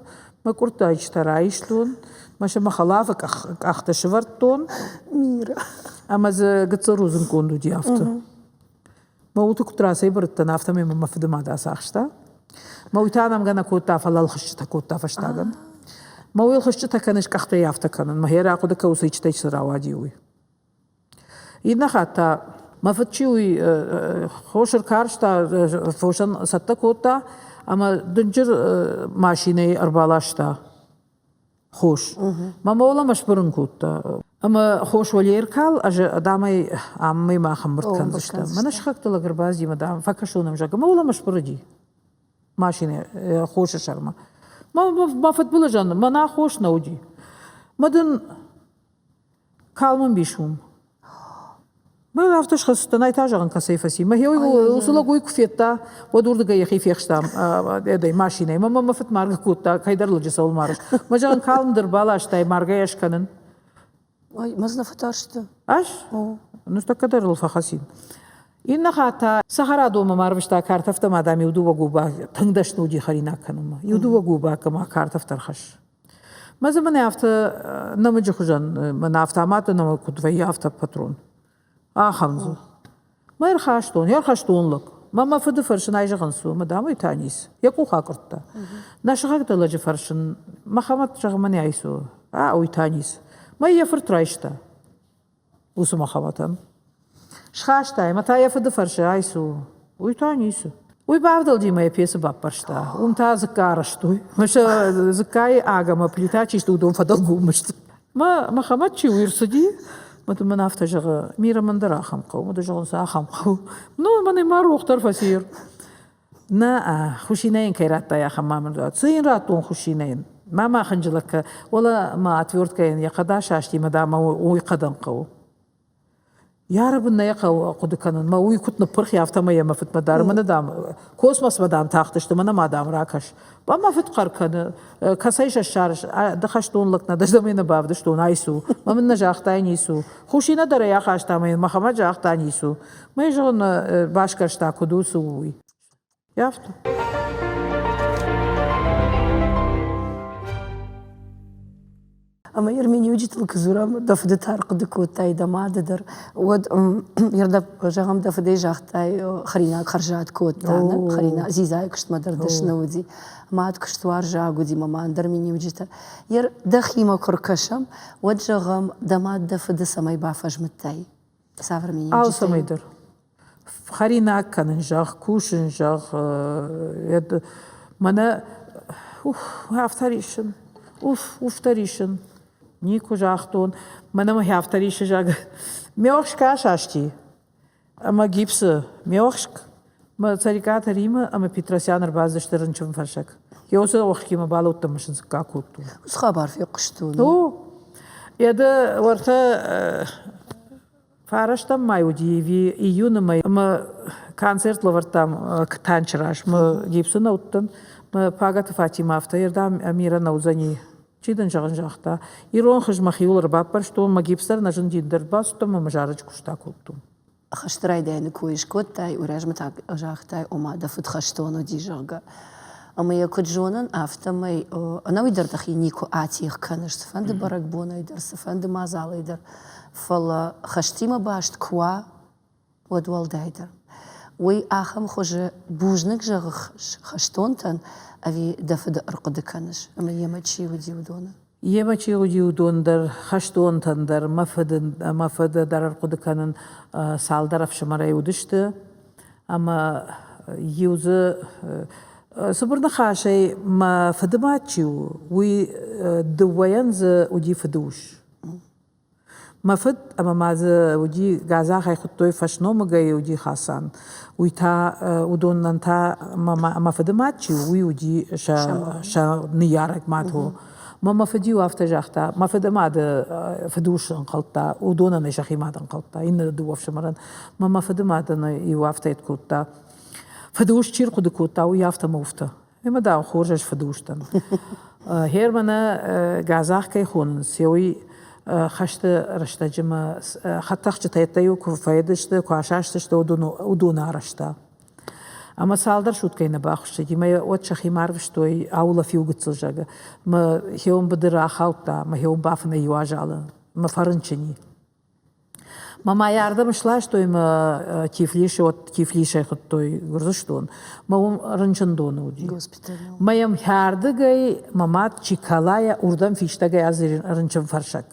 мӕ къуыртты ӕйчытӕ райстон, мӕ сӕ мӕ хӕлафы къӕхтӕ сывӕрдтон. Мира. Ӕмӕ дзы гыццыл рудзынггонд уыди афтӕ. Мӕ уты куыд рацӕйбырыдтӕн, афтӕмӕй мӕ мӕ фыдымад ацахста. Мӕ уый та нӕмгӕ нӕ кодта, фӕлӕ ӕлхысчъытӕ кодта фӕстагӕн. Мӕ уый ӕлхысчъытӕ кӕныс къӕхтӕй афтӕ кӕнын, мӕ хӕры ахъуыды кӕуы сыйчытӕй цы рауади, уый. Иннӕ хатт та мӕ фыд чи уый хос ӕркарста, фосӕн цӕттӕ кодта ӕмӕ дынджыр машинӕйы ӕрбаласта хос. Мӕ мола сбырын кодта. Ӕмӕ хос уӕле ӕркал, ӕз адӕмӕй аммӕй мах ӕмбырд кӕндзыстӕм. Мӕнӕ сыхӕгты лӕг ӕрбацыди, дам, фӕкӕсон ӕм, зӕгъгӕ, мӕ уӕлӕмӕ сбырыди машинӕ хосы сӕрмӕ. Мӕ фыдбылызӕн мӕнӕ хос нӕ уыди. Мӕ дын Калмы мбис уым. Мӕ афтӕ схӕцыдтӕн, ай та зӕгъын кӕцӕй фӕци. Мӕ уыцы лӕг уый куы федта, уӕд уырдыгӕй йӕхи фехста машинӕйы. Мӕ мӕ фыд маргӕ кодта, кӕйдӕр лӕджы цӕуыл марыс. Мӕ зӕгъын, калм дӕр баластай, маргӕ йӕ скӕнын. Ой, мӕ нӕ фӕтарсты. Ӕз? Ныртӕккӕ дӕр ыл фӕхӕцин. Иннӕ хатт та цӕхӕрадонмӕ ма арвыста картӕфтӕ ма дам иу дыууӕ губа тынг дӕсны уыди хӕринаг кӕнынмӕ. Иу дыууӕ губакы ма картӕфтӕ ӕрхӕсс. Мӕ дзы мӕнӕ афтӕ нӕмыджы хуызӕн, мӕнӕ автоматы нӕмыг куыд вӕййы, афтӕ патрон. Ахӕм дзы. Мӕ ӕрхастон, ӕрхастон лӕг. Мӕ мӕ фыды фӕрсын ай зӕгъын цы у, мӕ дам, уый та ницы. Йӕ къух акъуырдта. Нӕ сыхӕгты лӕджы фӕрсын, Мӕхӕмӕт, зӕгъы, мӕнӕ ай цы у? А, уый та ницы. Мӕ йӕ фырт райста. Уыцы Мӕхӕмӕтӕн. Схаста ӕмӕ та йӕ фыды фӕрсы, ай цы у? Уый та ницы. Уый бавдӕлди мӕ йӕ пецы баппӕрста. Уым та дзыкка арӕзтой. Мӕ сӕ дзыккайы аг ӕмӕ плита чи сты, уыдон фӕдӕлгом сты. Мӕ Мӕхӕмӕт чи у, ӕрцыди, мӕ мын афтӕ зӕгъы, Мира мын дӕр ахӕм хъӕуы. Мӕ зӕгъын, цы ахӕм хъӕуы? Ну, мӕнӕ ма рох дӕр фӕци. Нӕ, Хуысинӕ йын кӕй радтай, ахӕм ма мын цы йын радтон Хуысинӕйӕн? Ма ма хынджылӕг кӕ, уӕлӕ ма отверткӕйӕн йӕ хъӕд асасти мӕ дам уый хъӕдӕн хъӕуы. Йарӕбын нӕ хъӕуы хъуыды кӕнын, мӕ уый куыд ныппырх, афтӕмӕй йӕ мӕ фыдмӕ дӕр, мӕнӕ дам, космосмӕ дам тахтысты, мӕнӕ ма дам ракӕс. Ба мӕ фыд хъӕр кӕны, кӕцӕй сӕ ссарыс, ды хӕстон лӕг нӕ дӕ, ӕмӕ нӕ бавдыстон, айсу. Мӕ мын нӕ загътай ницу. Хусинӕ дӕр ӕй ахаста, ӕмӕ йын Мӕхӕмӕт загъта ницу. Мӕ зӕгъын, басгӕрста, куыд у, цы у, уый. Афтӕ. Ӕмӕ йӕ миниуджытыл куы дзурӕм, дӕ фыды та ӕрхъуыды кодтай, дӕ мады дӕр, уӕд зӕгъӕм, дӕ фыдӕй загътай, хӕринаг хӕрзад кодта, хӕринаг дзидзайы куыстмӕ дӕр дӕсны уыди, мад куыстуарзаг уыди, мӕ ма ӕндӕр миниуджытӕ. Дӕхимӕ куы ркӕсӕм, уӕд зӕгъӕм, дӕ мад дӕ фыды цӕмӕй бафӕзмыдтай? Цавӕр миниуджытӕ? Алцӕмӕй дӕр. Хӕринаг кӕнын зӕгъ, кусын зӕгъ, мӕнӕ уф, афтӕ рисын, уф, уфтӕ рисын. Никуы загътон, мӕнӕ мӕ афтӕ рисы, зӕгъ. Ме уӕхск асасти ӕмӕ гипсы ме уӕхск мӕ Цӕрикъаты Римӕ ӕмӕ Петросян ӕрбацыдысты рынчынфӕрсӕг. Йосы уӕхскимӕ балӕудтӕн ӕмӕ сын дзыкка кодтон. Уыцы хабар фехъуыстон. О, йӕ уӕртӕ Фарӕстӕм май уыди ӕви июны мӕй ӕмӕ концерт лӕвӕрдтам танчы раз. Мӕ гипсы нӕ уыдтӕн. Мӕ Пагӕты Фатимӕ афтӕ йердӕм Амирӕ нӕ уыдзӕни. Чи дын зӕгъын загъта. Ирон хыз мӕхиуыл ӕрбаппӕрстон, мӕ гипс дӕр нӕ зынди, ӕндӕр бацыдтӕн ӕмӕ мӕ зарӕджы куыст акодтон. Хӕсты райдайӕны кой скодтай, уый размӕ та загътай, ома дӕ фыд хӕстон уыди, зӕгъгӕ. Ӕмӕ йӕ куыд зонын, афтӕмӕй ӕнӕуи дӕр дӕхи никуы атигъ кӕныс цыфӕнды бӕрӕгбонӕй дӕр, цыфӕнды мадзалӕй дӕр. Фӕлӕ хӕстимӕ баст куы уа, уӕд уӕлдайдӕр. Уый ахӕм хуызы бузныг зӕгъы хӕстонтӕн ӕви дӕ фыды ӕрхъуыды кӕныс ӕмӕ йемӕ чи уыди, уыдоны? Йемӕ чи уыди, уыдон дӕр, хӕстонтӕн дӕр, мӕ фыды, мӕ фыды дӕр ӕрхъуыды кӕнын цалдӕр ӕфсымӕрӕй уыдысты. Ӕмӕ иу дзы цыбыр ныхасӕй мӕ фыдымад чи у, уый дыууӕйӕн дзы уыди фыдыус. Мӕ фыд ӕмӕ ма дзы уыди Газахӕй хуыдтой фӕсномыгӕй уыди Хасан. Уый та уыдонӕн та мӕ фыды мад чи у, уый уыди сӕ, сӕ ныййарӕг мад хо. Мӕ мӕ фыд-иу афтӕ загъта, мӕ фыды мады фыдыус ӕнхъӕлдта, уыдонӕн ӕй сӕхи мад ӕнхъӕлдта, иннӕ дыууӕ ӕфсымӕрӕн. Мӕ мӕ фыды мадӕн иу афтӕ кодта. Фыдыус чи рхъуыды кодта, уый афтӕ мӕ уфтӕ. Ӕмӕ дам хорз ӕз фыдыус дӕн. Германы Газах кӕй хонынц, уый хӕсты рӕстӕджы мӕ хӕдтӕхджытӕ йедтӕ-иу куы фӕедысты, куы асастысты, уыдоны арӕзта. Ӕмӕ цалдӕр суткӕйы нӕ бахуыссыди, мӕ уӕд сӕхимӕ арвыстой аулӕф иу гыццыл зӕгъы. Мӕ хион быдыры ахаудта, мӕ хион бафынӕй иу азалы, мӕ фӕрынчын и. Мӕ ма йӕ ардӕм сластой мӕ Тифлисы, вот Тифлисӕй хуыдтой Гуырдзыстон, мӕ уым рынчындоны уыди. Мӕ йӕм хӕрдыгӕй мӕ мад Чикалайӕ уырдӕм фистӕгӕй азырин рынчынфӕрсӕг.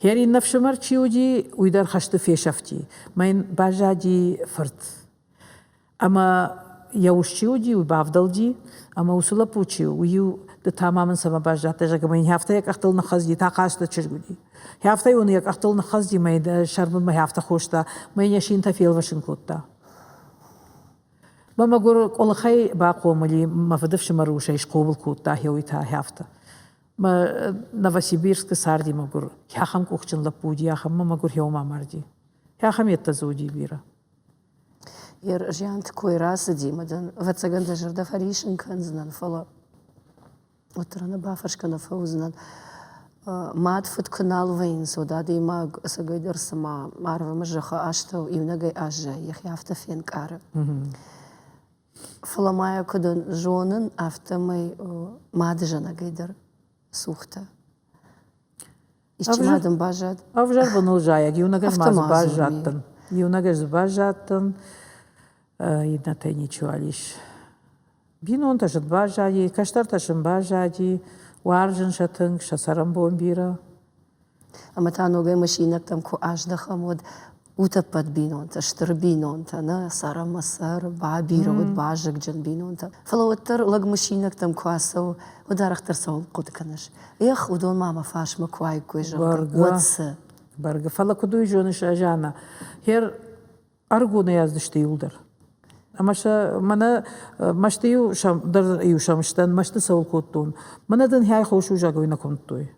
Йӕ иннӕ фсымӕр чи уыди, уый дӕр хӕсты фесӕфти. Мӕ йын баззади фырт. Ӕмӕ йӕ ус чи уыди, уый бавдӕлди, ӕмӕ уыцы лӕппу чи у, уый-иу ды та ма мын цӕмӕ баззадтӕ, зӕгъгӕ, мӕ йын афтӕ йӕ къӕхтыл ныххӕцыди, та хъазты чызг уыди. Афтӕ йын йӕ къӕхтыл ныххӕцыди, мӕ йын сӕрбынмӕ афтӕ хоста, мӕ йын йӕ синтӕ фелвӕсын кодта. Мӕ мӕгуыр къуылыхӕй бахъомыл и, мӕ фыдыфсымӕры усӕй схъомыл кодта уый та афтӕ. Мӕ Новосибирскы царди мӕгуыр, ахӕм къухджын лӕппу уыди, ахӕм мӕ мӕгуыр хеуым амарди. Ахӕм йедтӕ дзы уыди бирӕ. Йе зианты кой рацыди ӕмӕ дын, ӕвӕццӕгӕн, дӕ зӕрдӕ фӕриссын кӕндзынӕн, фӕлӕ уӕддӕр ӕнӕ бафӕрсгӕ нӕ фӕуыдзынӕн. Мад, фыд куы нал вӕййынц, уӕд адӕймаг ӕцӕгӕйдӕр цыма арв ӕмӕ зӕххы астӕу иунӕгӕй аззайы, йӕхи афтӕ фенкъары. Фӕлӕ ма йӕ куыд зонын, афтӕмӕй мады зӕнӕгӕй дӕр цухтӕ. Исчи ма дын баззад? Ӕвзӕр быныл зайӕг. Иунӕг ӕз ма дзы баззадтӕн. Иунӕг ӕз дзы баззадтӕн. Иннӕтӕй ничиуал ис. Бинонтӕ сын баззади, кӕстӕртӕ сын баззади, уарзын сӕ тынг, сӕ цӕрӕнбон бирӕ. Ӕмӕ та ногӕй мысинӕгтӕм куы аздӕхӕм, уӕд утӕппӕт бинонтӕ, стыр бинонтӕ, нӕ сӕр ӕмӕ сӕр, бабирӕ уыд базыгджын бинонтӕ. Фӕлӕ уӕддӕр лӕг мысинӕгтӕм куы ацӕуы, уӕд арӕхдӕр цӕуыл хъуыды кӕныс? Эх, уыдон ма мӕ фарсмӕ куы уаиккой, зӕгъгӕ, уӕд цы? Бӕргӕ, фӕлӕ куыд уый зоныс, Жанна, хер ӕрыгонӕй аздысты иуылдӕр. Ӕмӕ сӕ мӕнӕ мӕсты-иу сӕм дӕр-иу сӕм сдӕн, мӕсты цӕуыл кодтон. Мӕнӕ дын хӕй хос узӕгой нӕ куымдтой.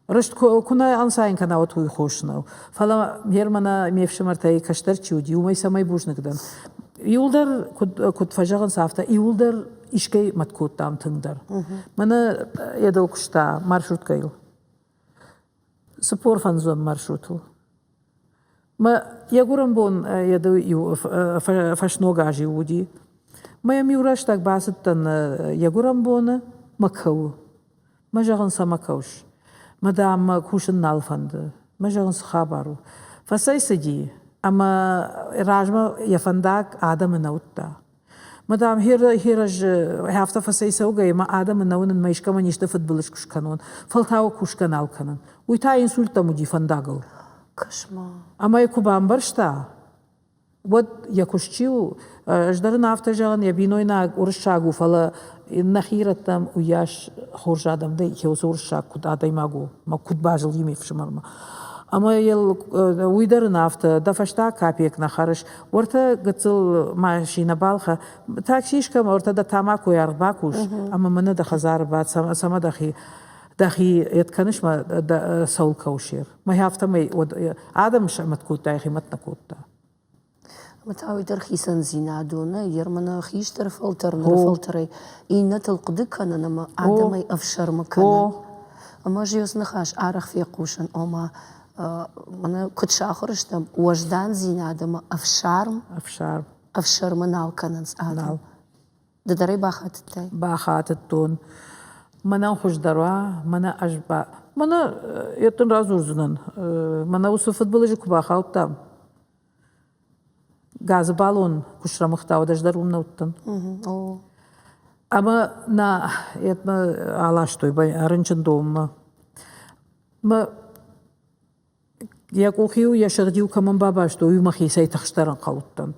Рыст куы нӕ ӕнцайын кӕна, уӕд уый хос нӕу. Фӕлӕ мӕнӕ ме фсымӕртӕй кӕстӕр чи уыди, уымӕй цӕмӕй бузныг дӕн. Иуылдӕр, куыд, куыд фӕзӕгъынц, афтӕ иуылдӕр искӕй мӕт кодтам тынгдӕр. Мӕнӕ йӕ куыста маршруткӕйыл. 45 маршрутыл. Мӕ йӕ гуырӕн бон йӕ иу фӕсног аз-иу уыди. Мӕ йӕм иу рӕстӕг бацыдтӕн йӕ гуырӕн боны, мӕ кӕуы. Мӕ зӕгъын, цӕмӕ кӕуыс? Мӕ, дам, мӕ кусын нал фӕнды. Мӕ зӕгъын, цы хабар у? Фӕцӕйцыди ӕмӕ размӕ йӕ фӕндаг адӕмы нӕ уыдта. Мӕ, дам, херӕз афтӕ фӕцӕйцӕугӕ мӕ адӕмы нӕ уынын, мӕ искӕмӕн исты фыдбылыз куы скӕнон, фӕлтау кусгӕ нал кӕнын. Уый та инсульттӕм уыди фӕндагыл. Кӕс-ма. Ӕмӕ йӕ куы бамбӕрста, уӕд йӕ куыст чи у, ӕз дӕр ын афтӕ зӕгъын, йӕ бинойнаг уырыссаг у, фӕлӕ нӕхи ирӕттӕм уыйас хорз адӕм дӕ, уыцы уырыссаг куыд адӕймаг у, мӕ куыд базылди ме фсымӕрмӕ. Ӕмӕ йыл уый дӕр ын афтӕ, дӕ фӕстаг капек нӕ хӕрыс, уӕртӕ гыццыл машинӕ балхӕ, такси скӕн, уӕртӕ дӕ тамакойы аргъ бакус, ӕмӕ мӕнӕ дӕ хӕдзары бад, цӕмӕ дӕхи дӕхи ед кӕныс мӕ цӕуыл кӕуыс Мӕ афтӕмӕй уӕд адӕм сӕмӕт кодта, йӕхи мӕт нӕ кодта. Ӕмӕ та уый дӕр хицӕндзинад у, нӕ Ерманы хистӕр фӕлтӕр, ныры фӕлтӕрӕй иннӕтыл хъуыды кӕнын ӕмӕ адӕмӕй ӕфсӕрмы кӕнын. Ӕмӕ ӕз уыцы ныхас арӕх фехъусын, ома мӕнӕ куыд сахуыр стӕм, уӕздандзинад ӕмӕ ӕфсарм, ӕфсарм ӕфсӕрмы нал кӕнынц адӕм. Нал. Ды дӕр ӕй бахатыдтай? Бахатыдтон. Мӕнӕн хуыздӕр уа, мӕнӕ ӕз ба... Мӕнӕ йӕ дын радзурдзынӕн. Мӕнӕ уыцы фыдбылызы куы бахаудтам, газы баллон куы срӕмыгъта, уӕд ӕз дӕр уым нӕ уыдтӕн. Ӕмӕ нӕ йедмӕ аластой рынчындонмӕ. Мӕ Йӕ къух-иу, йӕ сыгъд-иу кӕмӕн бабастой, уый мӕхицӕй тыхстдӕр ӕнхъӕл уыдтӕн.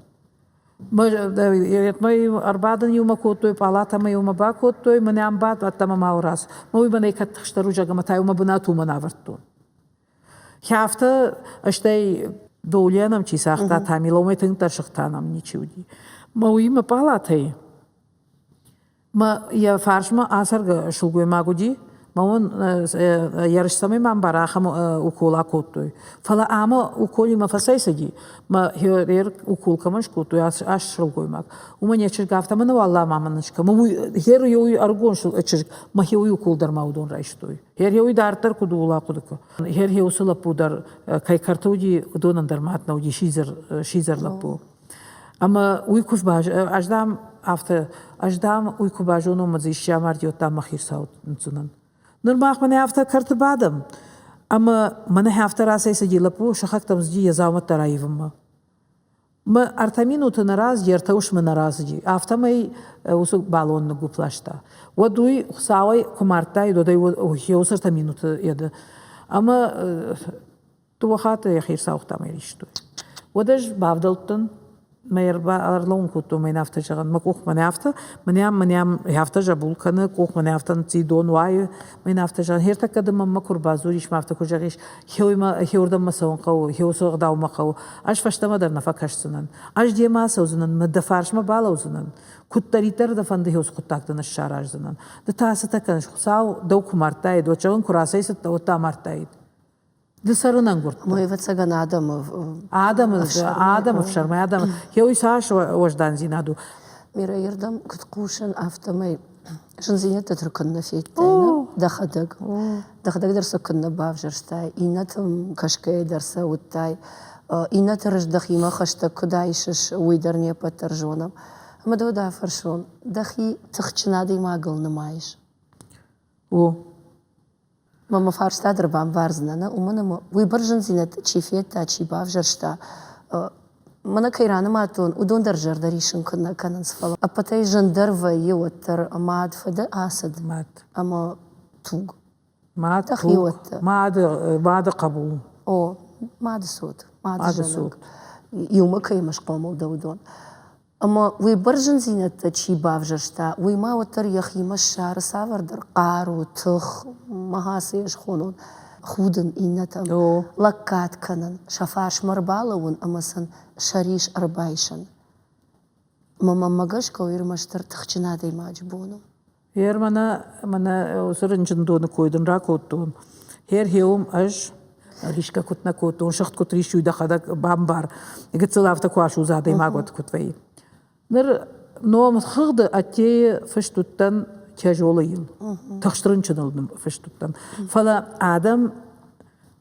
Ӕрбадын иумӕ кодтой, палатӕмӕ иумӕ бакодтой, мӕнӕ ам бад, ӕддӕмӕ ма рацу. Мӕ уый мӕнӕй кӕд тыхстдӕр у, зӕгъгӕ, ӕмӕ та-иу мӕ бынат уымӕн авӕрдтон. Афтӕ стӕй Долианӕм чи цагъта, Тамила, уымӕй тынгдӕр сыгъта нӕм ничи уыди. Мӕ уыимӕ палатӕйы мӕ йӕ фарсмӕ ацӕргӕ сылгоймаг уыди, мӕ уын йӕ рыстӕмӕй мӕм бар ахӕм укол акодтой. Фӕлӕ ӕмӕ уколимӕ фӕцӕйцыди, мӕ хер укол кӕмӕн скодтой, ас сылгоймаг. Уымӕн йӕ чызг афтӕ мӕ уалла ма мын скӕ. Мӕ уый хер уый ӕрыгон чызг, мӕ хе уый укол дӕр ма уыдон райстой. Хер уый дарддӕр куыд ууыл ахъуыды кӕ. Хер уыцы лӕппу дӕр кӕй кӕрты уыди, уыдонӕн дӕр мад нӕ уыди, сидзӕр, сидзӕр лӕппу. Ӕмӕ уый куы ӕз дам афтӕ, ӕз дам уый куы базонон, мӕ дзы исчи амарди, уӕд дам мӕхи рцауындздзынӕн. Ныр мах мӕнӕ афтӕ кӕрты бадӕм, ӕмӕ мӕнӕ афтӕ рацӕйцыди лӕппу, сыхӕгтӕм цыди йӕ дзаумӕттӕ раивынмӕ. Мӕ ӕртӕ минуты нӕ рацыди, ӕртӕ уысмы нӕ рацыди, афтӕмӕй уыцы балон ныггуыпп ласта. Уӕд уый Хуыцауӕй куы мардтаид, уӕд ӕй уыцы ӕртӕ минуты еды. Ӕмӕ дыууӕ хатты йӕхи ӕрцауыгъта мӕ ристой. Уӕд ӕз бавдӕлдтӕн, мӕ ӕрлӕууын кодтон, мӕн афтӕ зӕгъын, мӕ къух мӕнӕ афтӕ, мӕнӕ мӕнӕ афтӕ зӕбул кӕны, къух мӕнӕ афтӕ ныцци дон уайы, мӕн афтӕ зӕгъын, хертӕккӕ дын мӕнмӕ куы рбадзурис, мӕ афтӕ куы зӕгъис, хеуырдӕм мӕ цӕуын хъӕуы, хеуыцы ӕгъдаумӕ хъӕуы, ӕз фӕстӕмӕ дӕр нӕ фӕкӕсдзынӕн. Ӕз демӕ ацӕудзынӕн, мӕ дӕ фарсмӕ балӕудзынӕн, куыддӕриддӕр дӕ фӕнды хеуыцы хъуыддаг дын ӕз сараздзынӕн. Ды та цытӕ кӕныс, Хуыцау дӕу куы мардтаид, уӕд зӕгъын куы рацӕйцыдтӕ, уӕд дӕ амардтаид. Ды цӕрынӕн гуырдтӕ. Ой, ӕвӕццӕгӕн адӕмы адӕмы адӕмы ӕфсӕрмӕй адӕмы хеуый цас уӕздандзинад у. Мирӕйырдӕм куыд хъусын, афтӕмӕй зындзинӕдтӕ дӕр куыннӕ федтай, дӕхӕдӕг. Дӕхӕдӕг дӕр сӕ куыннӕ бавзӕрстай, иннӕтӕм кӕсгӕйӕ дӕр сӕ уыдтай. Иннӕты рыст дӕхимӕ хӕстӕг куыд айсыс, уый дӕр не ппӕт дӕр зонӕм. Ӕмӕ дӕу дӕ афӕрсон, дӕхи тыхджын адӕймагыл нымайыс? О. Мӕ мӕ фарста дӕр бамбардзынӕ, нӕ, уымӕн ӕмӕ уый бӕрзонддзинад чи федта, чи бавзӕрста, мӕнӕ кӕй ранымадтон, уыдон дӕр зӕрдӕ риссын куыд нӕ кӕнынц, фӕлӕ ӕппӕтӕй зындӕр вӕййы уӕддӕр мад, фыды ацыд мад ӕмӕ туг. Мад, туг, мады, мады хъӕбул. О, мады цот, мады зӕнӕг. Иумӕ кӕимӕ схъомыл дӕ, уыдон. Ӕмӕ уый бӕрзонддзинӕдтӕ чи бавзӕрста, уый ма уӕддӕр йӕхимӕ ссары цавӕрдӕр хъару, тых, мӕ цы йӕ схонон, худын иннӕтӕм, лӕггад кӕнын, сӕ фарсмӕ ӕрбалӕууын ӕмӕ сын сӕ рис ӕрбайсын. Ӕмӕ мӕнмӕ гӕсгӕ уый ӕрмӕстдӕр тыхджын адӕймаджы бон у. Гъер мӕнӕ, мӕнӕ уыцы рынчындоны кой дын ракодтон. Гъер хеуым ӕз рисгӕ куыд нӕ кодтон, сыгъд куыд риссы, уый дӕхӕдӕг бамбар. Гыццыл афтӕ куы асудза адӕймаг, уӕд куыд вӕййы. Ныр номхыгъды ӕддейы фыст уыдтӕн тяжелыйыл, тыхст рынчыныл фыст уыдтӕн. Фӕлӕ адӕм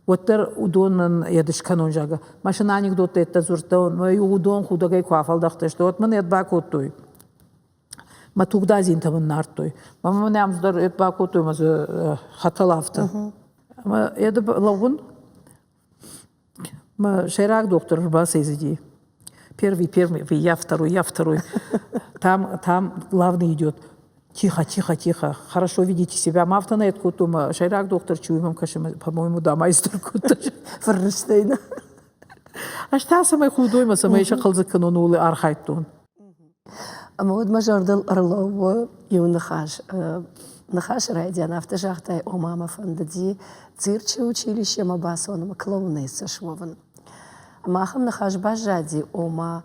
уӕддӕр уыдонӕн йӕ дыс кӕнон, зӕгъгӕ. Машина анекдоттӕ йедтӕ дзырдтон, уыдон худӕгӕй куы афӕлдӕхтысты, уӕд мын йед бакодтой. Мӕ тугдадзинтӕ мын нардтой. Мӕ мын ӕм дӕр бакодтой мӕ дзы хӕтӕл афтӕ. Ӕмӕ йӕ лӕууын. Мӕ сӕйраг дохтыр ӕрбацӕйдзыди. Первый, первый, я второй, я второй. Там, там главный идет. Тихо, тихо, тихо. Хорошо ведите себя. Ма афтӕ нӕ кодтой, мӕ сӕйраг дохтыр чи уый мӕм кӕсы, по-моему, да, майстер кодта. Фыррыстӕй нӕ. Ӕз та цӕмӕй худой мӕ цӕмӕй сӕ хъӕлдзӕг кӕнон, ууыл архайдтон. Ӕмӕ уӕд мӕ зӕрдыл ӕрлӕууы иу ныхас. Ныхасы райдиан афтӕ загътай, ома мӕ фӕндыди цирчы училищемӕ бацӕуын ӕмӕ клоунессӕ суӕвын. Ӕмӕ ахӕм ныхас баззади, ома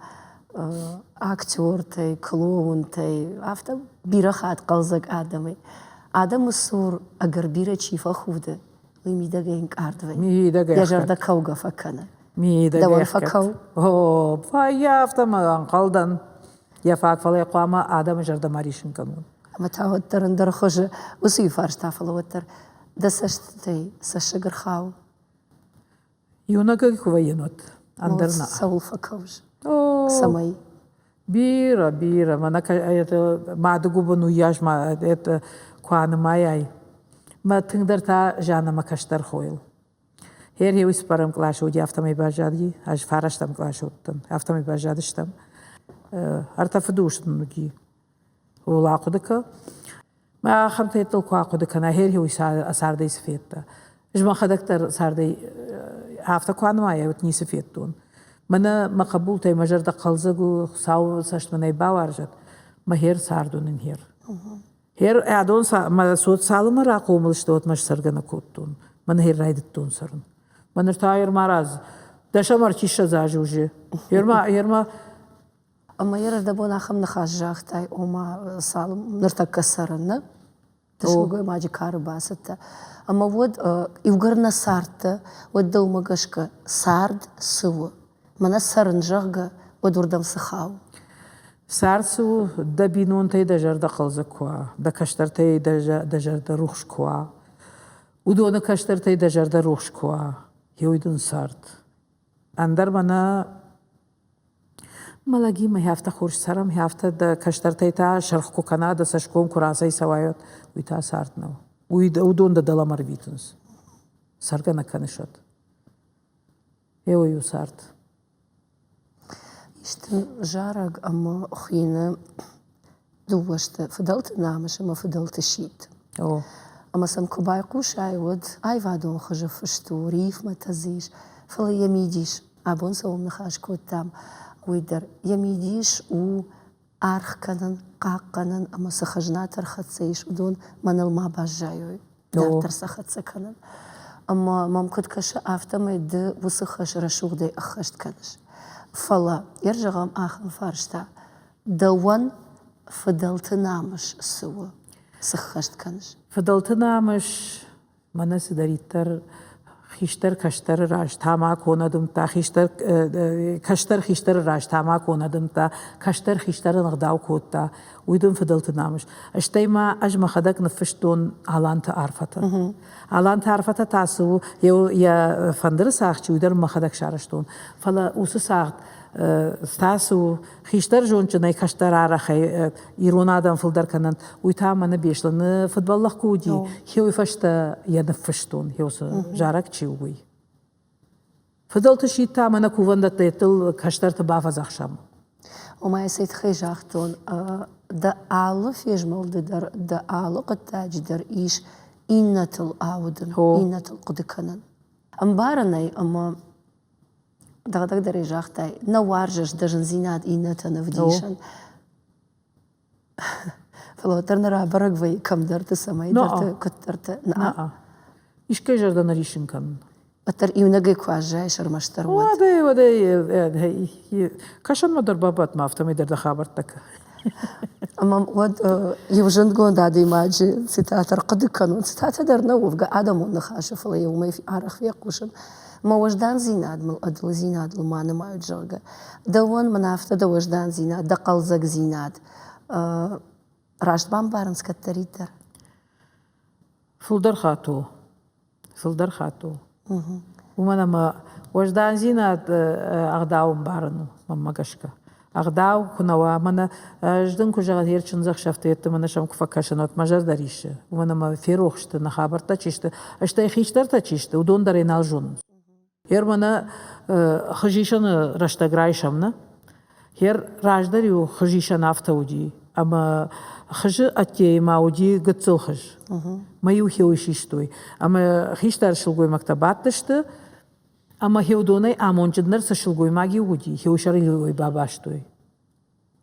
актертӕй, клоунтӕй, афтӕ бирӕ хатт хъӕлдзӕг адӕмӕй. Адӕмы цур ӕгӕр бирӕ чи фӕхуды, уый мидӕгӕй ӕнкъард вӕййы. Йӕ зӕрдӕ кӕугӕ фӕкӕны. Дӕуӕн фӕкӕу? О, вӕййы афтӕ мӕ ӕнхъӕлдӕн. Йӕ фаг, фӕлӕ хъуамӕ адӕмы зӕрдӕ ма риссын кӕнон. Ӕмӕ та уӕддӕр ӕндӕр хуызы уыцы иу фарста, фӕлӕ уӕддӕр дӕ цӕстытӕй цӕссыг ӕрхауы. Иунӕгӕй куы вӕййын, уӕд ӕндӕр нӕ. Цӕуыл фӕкӕуыс? Цӕмӕй? Бирӕ, бирӕ. Мӕнӕ это мады гуыбын уыйас ма это куы анымайай. Мӕ тынгдӕр та Жанна мӕ кӕстӕр хойыл. Хер еу цыппӕрӕм къласы уыди, афтӕмӕй баззади. Ӕз фарӕстӕм къласы уыдтӕн, афтӕмӕй баззадыстӕм. Ӕртӕ фыдыус нын уыди. Ууыл ахъуыды кӕ. Мӕ ахӕмтӕ йедтыл куы ахъуыды кӕна, хер уый цардӕй цы федта. Ӕз мӕхӕдӕг дӕр цардӕй афтӕ куы анымайай, уӕд ницы федтон. Мӕнӕ мӕ хъӕбултӕй мӕ зӕрдӕ хъӕлдзӕг у, Хуыцауы цӕст мын ӕй бауарзӕд. Мӕ хер цард уынын хер. Хер ӕдон мӕ цот цалынмӕ рахъомыл сты, уӕдмӕ сцӕргӕ нӕ кодтон. Мӕн хер райдыдтон цӕрын. Мӕ ныр та ӕрмарадз. Дӕсӕм ӕртиссӕдз азы уже. Ерма, ерма Ӕмӕ йӕ рӕрдӕбон ахӕм ныхас загътай, ома цалым ныртӕккӕ цӕрын, нӕ? Ды сылгоймаджы кары бацыдтӕ. Ӕмӕ уӕд иугӕр нӕ цардтӕ, уӕд дӕумӕ гӕсгӕ цард цы у? Мӕнӕ цӕрын, зӕгъгӕ, уӕд уырдӕм цы хауы? Цард цы у, дӕ бинонтӕй дӕ зӕрдӕ хъӕлдзӕг куы уа, дӕ кӕстӕртӕй дӕ зӕрдӕ рухс куы уа, уыдоны кӕстӕртӕй дӕ зӕрдӕ рухс куы уа, уый дын цард. Ӕндӕр мӕнӕ Мӕ лӕгимӕ афтӕ хорз цӕрӕм, афтӕ дӕ кӕстӕртӕй та сырх куы кӕна, дӕ цӕсгом куы рацӕйцӕуай, уый та цард нӕу. Уый уыдон дӕ дӕлӕмӕ ӕрвитынц. Цӕргӕ нӕ кӕныс уӕд. Еуый у цард. Исты зарӕг ӕмӕ хуины дыууӕ сты фыдӕлты намыс ӕмӕ фыдӕлты сидт. Ӕмӕ сӕм куы байхъусай, уӕд аивадон хуызы фыст у, рифмӕтӕ дзы ис, фӕлӕ йӕ мидис, абон цӕуыл ныхас кодтам, уый дӕр, йӕ мидис у аргъ кӕнын, хъахъхъӕнын ӕмӕ цы хӕзнатӕ ӕрхӕццӕ ис, уыдон мӕныл ма баззайой, дарддӕр сӕ хӕццӕ кӕнын. Ӕмӕ мӕм куыд кӕсы, афтӕмӕй ды уыцы хӕс рӕсугъдӕй ӕххӕст кӕныс. Фӕлӕ, йӕ зӕгъӕм, ахӕм фарста: Дӕуӕн фыдӕлты намыс цы у, цы ххӕст кӕныс? Фыдӕлты намыс мӕнӕ цыдӕриддӕр хистӕр кӕстӕры раз тамако нӕ дымдта, хистӕр кӕстӕр хистӕры раз тамако нӕ дымдта, кӕстӕр хистӕрӕн ӕгъдау кодта, уый дын фыдӕлты намыс. Стӕй ма ӕз мӕхӕдӕг ныффыстон Аланты арфӕтӕ. Аланты арфӕтӕ та цы у, йӕ фӕндыры цагъд чи, уый дӕр мӕхӕдӕг сарӕзтон. Фӕлӕ уыцы цагъд та цы у, хистӕр зондджынӕй кӕстӕр арӕхӕй ирон адӕм фылдӕр кӕнӕнт, уый та мӕнӕ Беслӕны фыдбӕллӕх куы уыди, уый фӕстӕ йӕ ныффыстон, уыцы зарӕг чи у, уый. Фыдӕлты сидт та мӕнӕ кувӕндӕттӕ йедтыл кӕстӕрты бафӕдзӕхсӕм. Ома сӕ тыххӕй загътон, дӕ алы фезмӕлды дӕр, дӕ алы хъуыддаджы дӕр ис иннӕтыл аудын, иннӕтыл хъуыды кӕнын. Ӕмбарын ӕй, ӕмӕ дӕхӕдӕг дӕр ӕй загътай, нӕ уарзыс дӕ зындзинад иннӕтӕн ӕвдисӕн. Фӕлӕ уӕддӕр нӕ рабӕрӕг вӕййы кӕмдӕрты, цӕмӕйдӕрты, куыддӕрты. Наа. Искӕй зӕрдӕ нӕ риссын кӕнын. Уӕддӕр иунӕгӕй куы аззайыс, ӕрмӕстдӕр уӕд. Уӕдӕй, уӕдӕй, кӕсӕнмӕ дӕр бабадт ма, афтӕмӕй дӕр дӕ хабӕрттӕ Ӕмӕ уӕд иу зындгонд адӕймаджы цитатӕ ӕрхъуыды кӕнон. Цитатӕ дӕр нӕ уӕвгӕ адӕмон ныхасы, фӕлӕ йӕ уымӕй арӕх фехъусын. Мӕ уӕздандзинад мыл ӕдылыдзинадыл ма нымайут, зӕгъгӕ. Дӕуӕн мын афтӕ дӕ уӕздандзинад, дӕ хъӕлдзӕгдзинад раст бамбарынц кӕддӕриддӕр? Фылдӕр хатт у. Фылдӕр хатт у. Уымӕн ӕмӕ уӕздандзинад ӕгъдау ӕмбарын у, мӕнмӕ гӕсгӕ. Ӕгъдау куы нӕ уа, мӕнӕ ӕз дын куы зӕгъын, йе чындзӕхсӕвты йеддӕмӕ нӕ сӕм куы фӕкӕсын, уӕд мӕ зӕрдӕ риссы. Уымӕн ӕмӕ ферох сты, нӕ хабӕрттӕ чи сты, стӕй хистӕртӕ чи сты, уыдон дӕр ӕй нал зонынц. Гъер мӕнӕ хызисӕны рӕстӕг райсӕм, нӕ? Гъер раздӕр-иу хызисӕн афтӕ уыди, ӕмӕ хызы ӕддейы ма уыди гыццыл хыз. Мӕ-иу хеуы систой. Ӕмӕ хистӕр сылгоймӕгтӕ бадтысты, ӕмӕ хеуыдонӕй амондджындӕр цы сылгоймаг-иу уыди, хеуы сӕрыл-иу ӕй бабастой.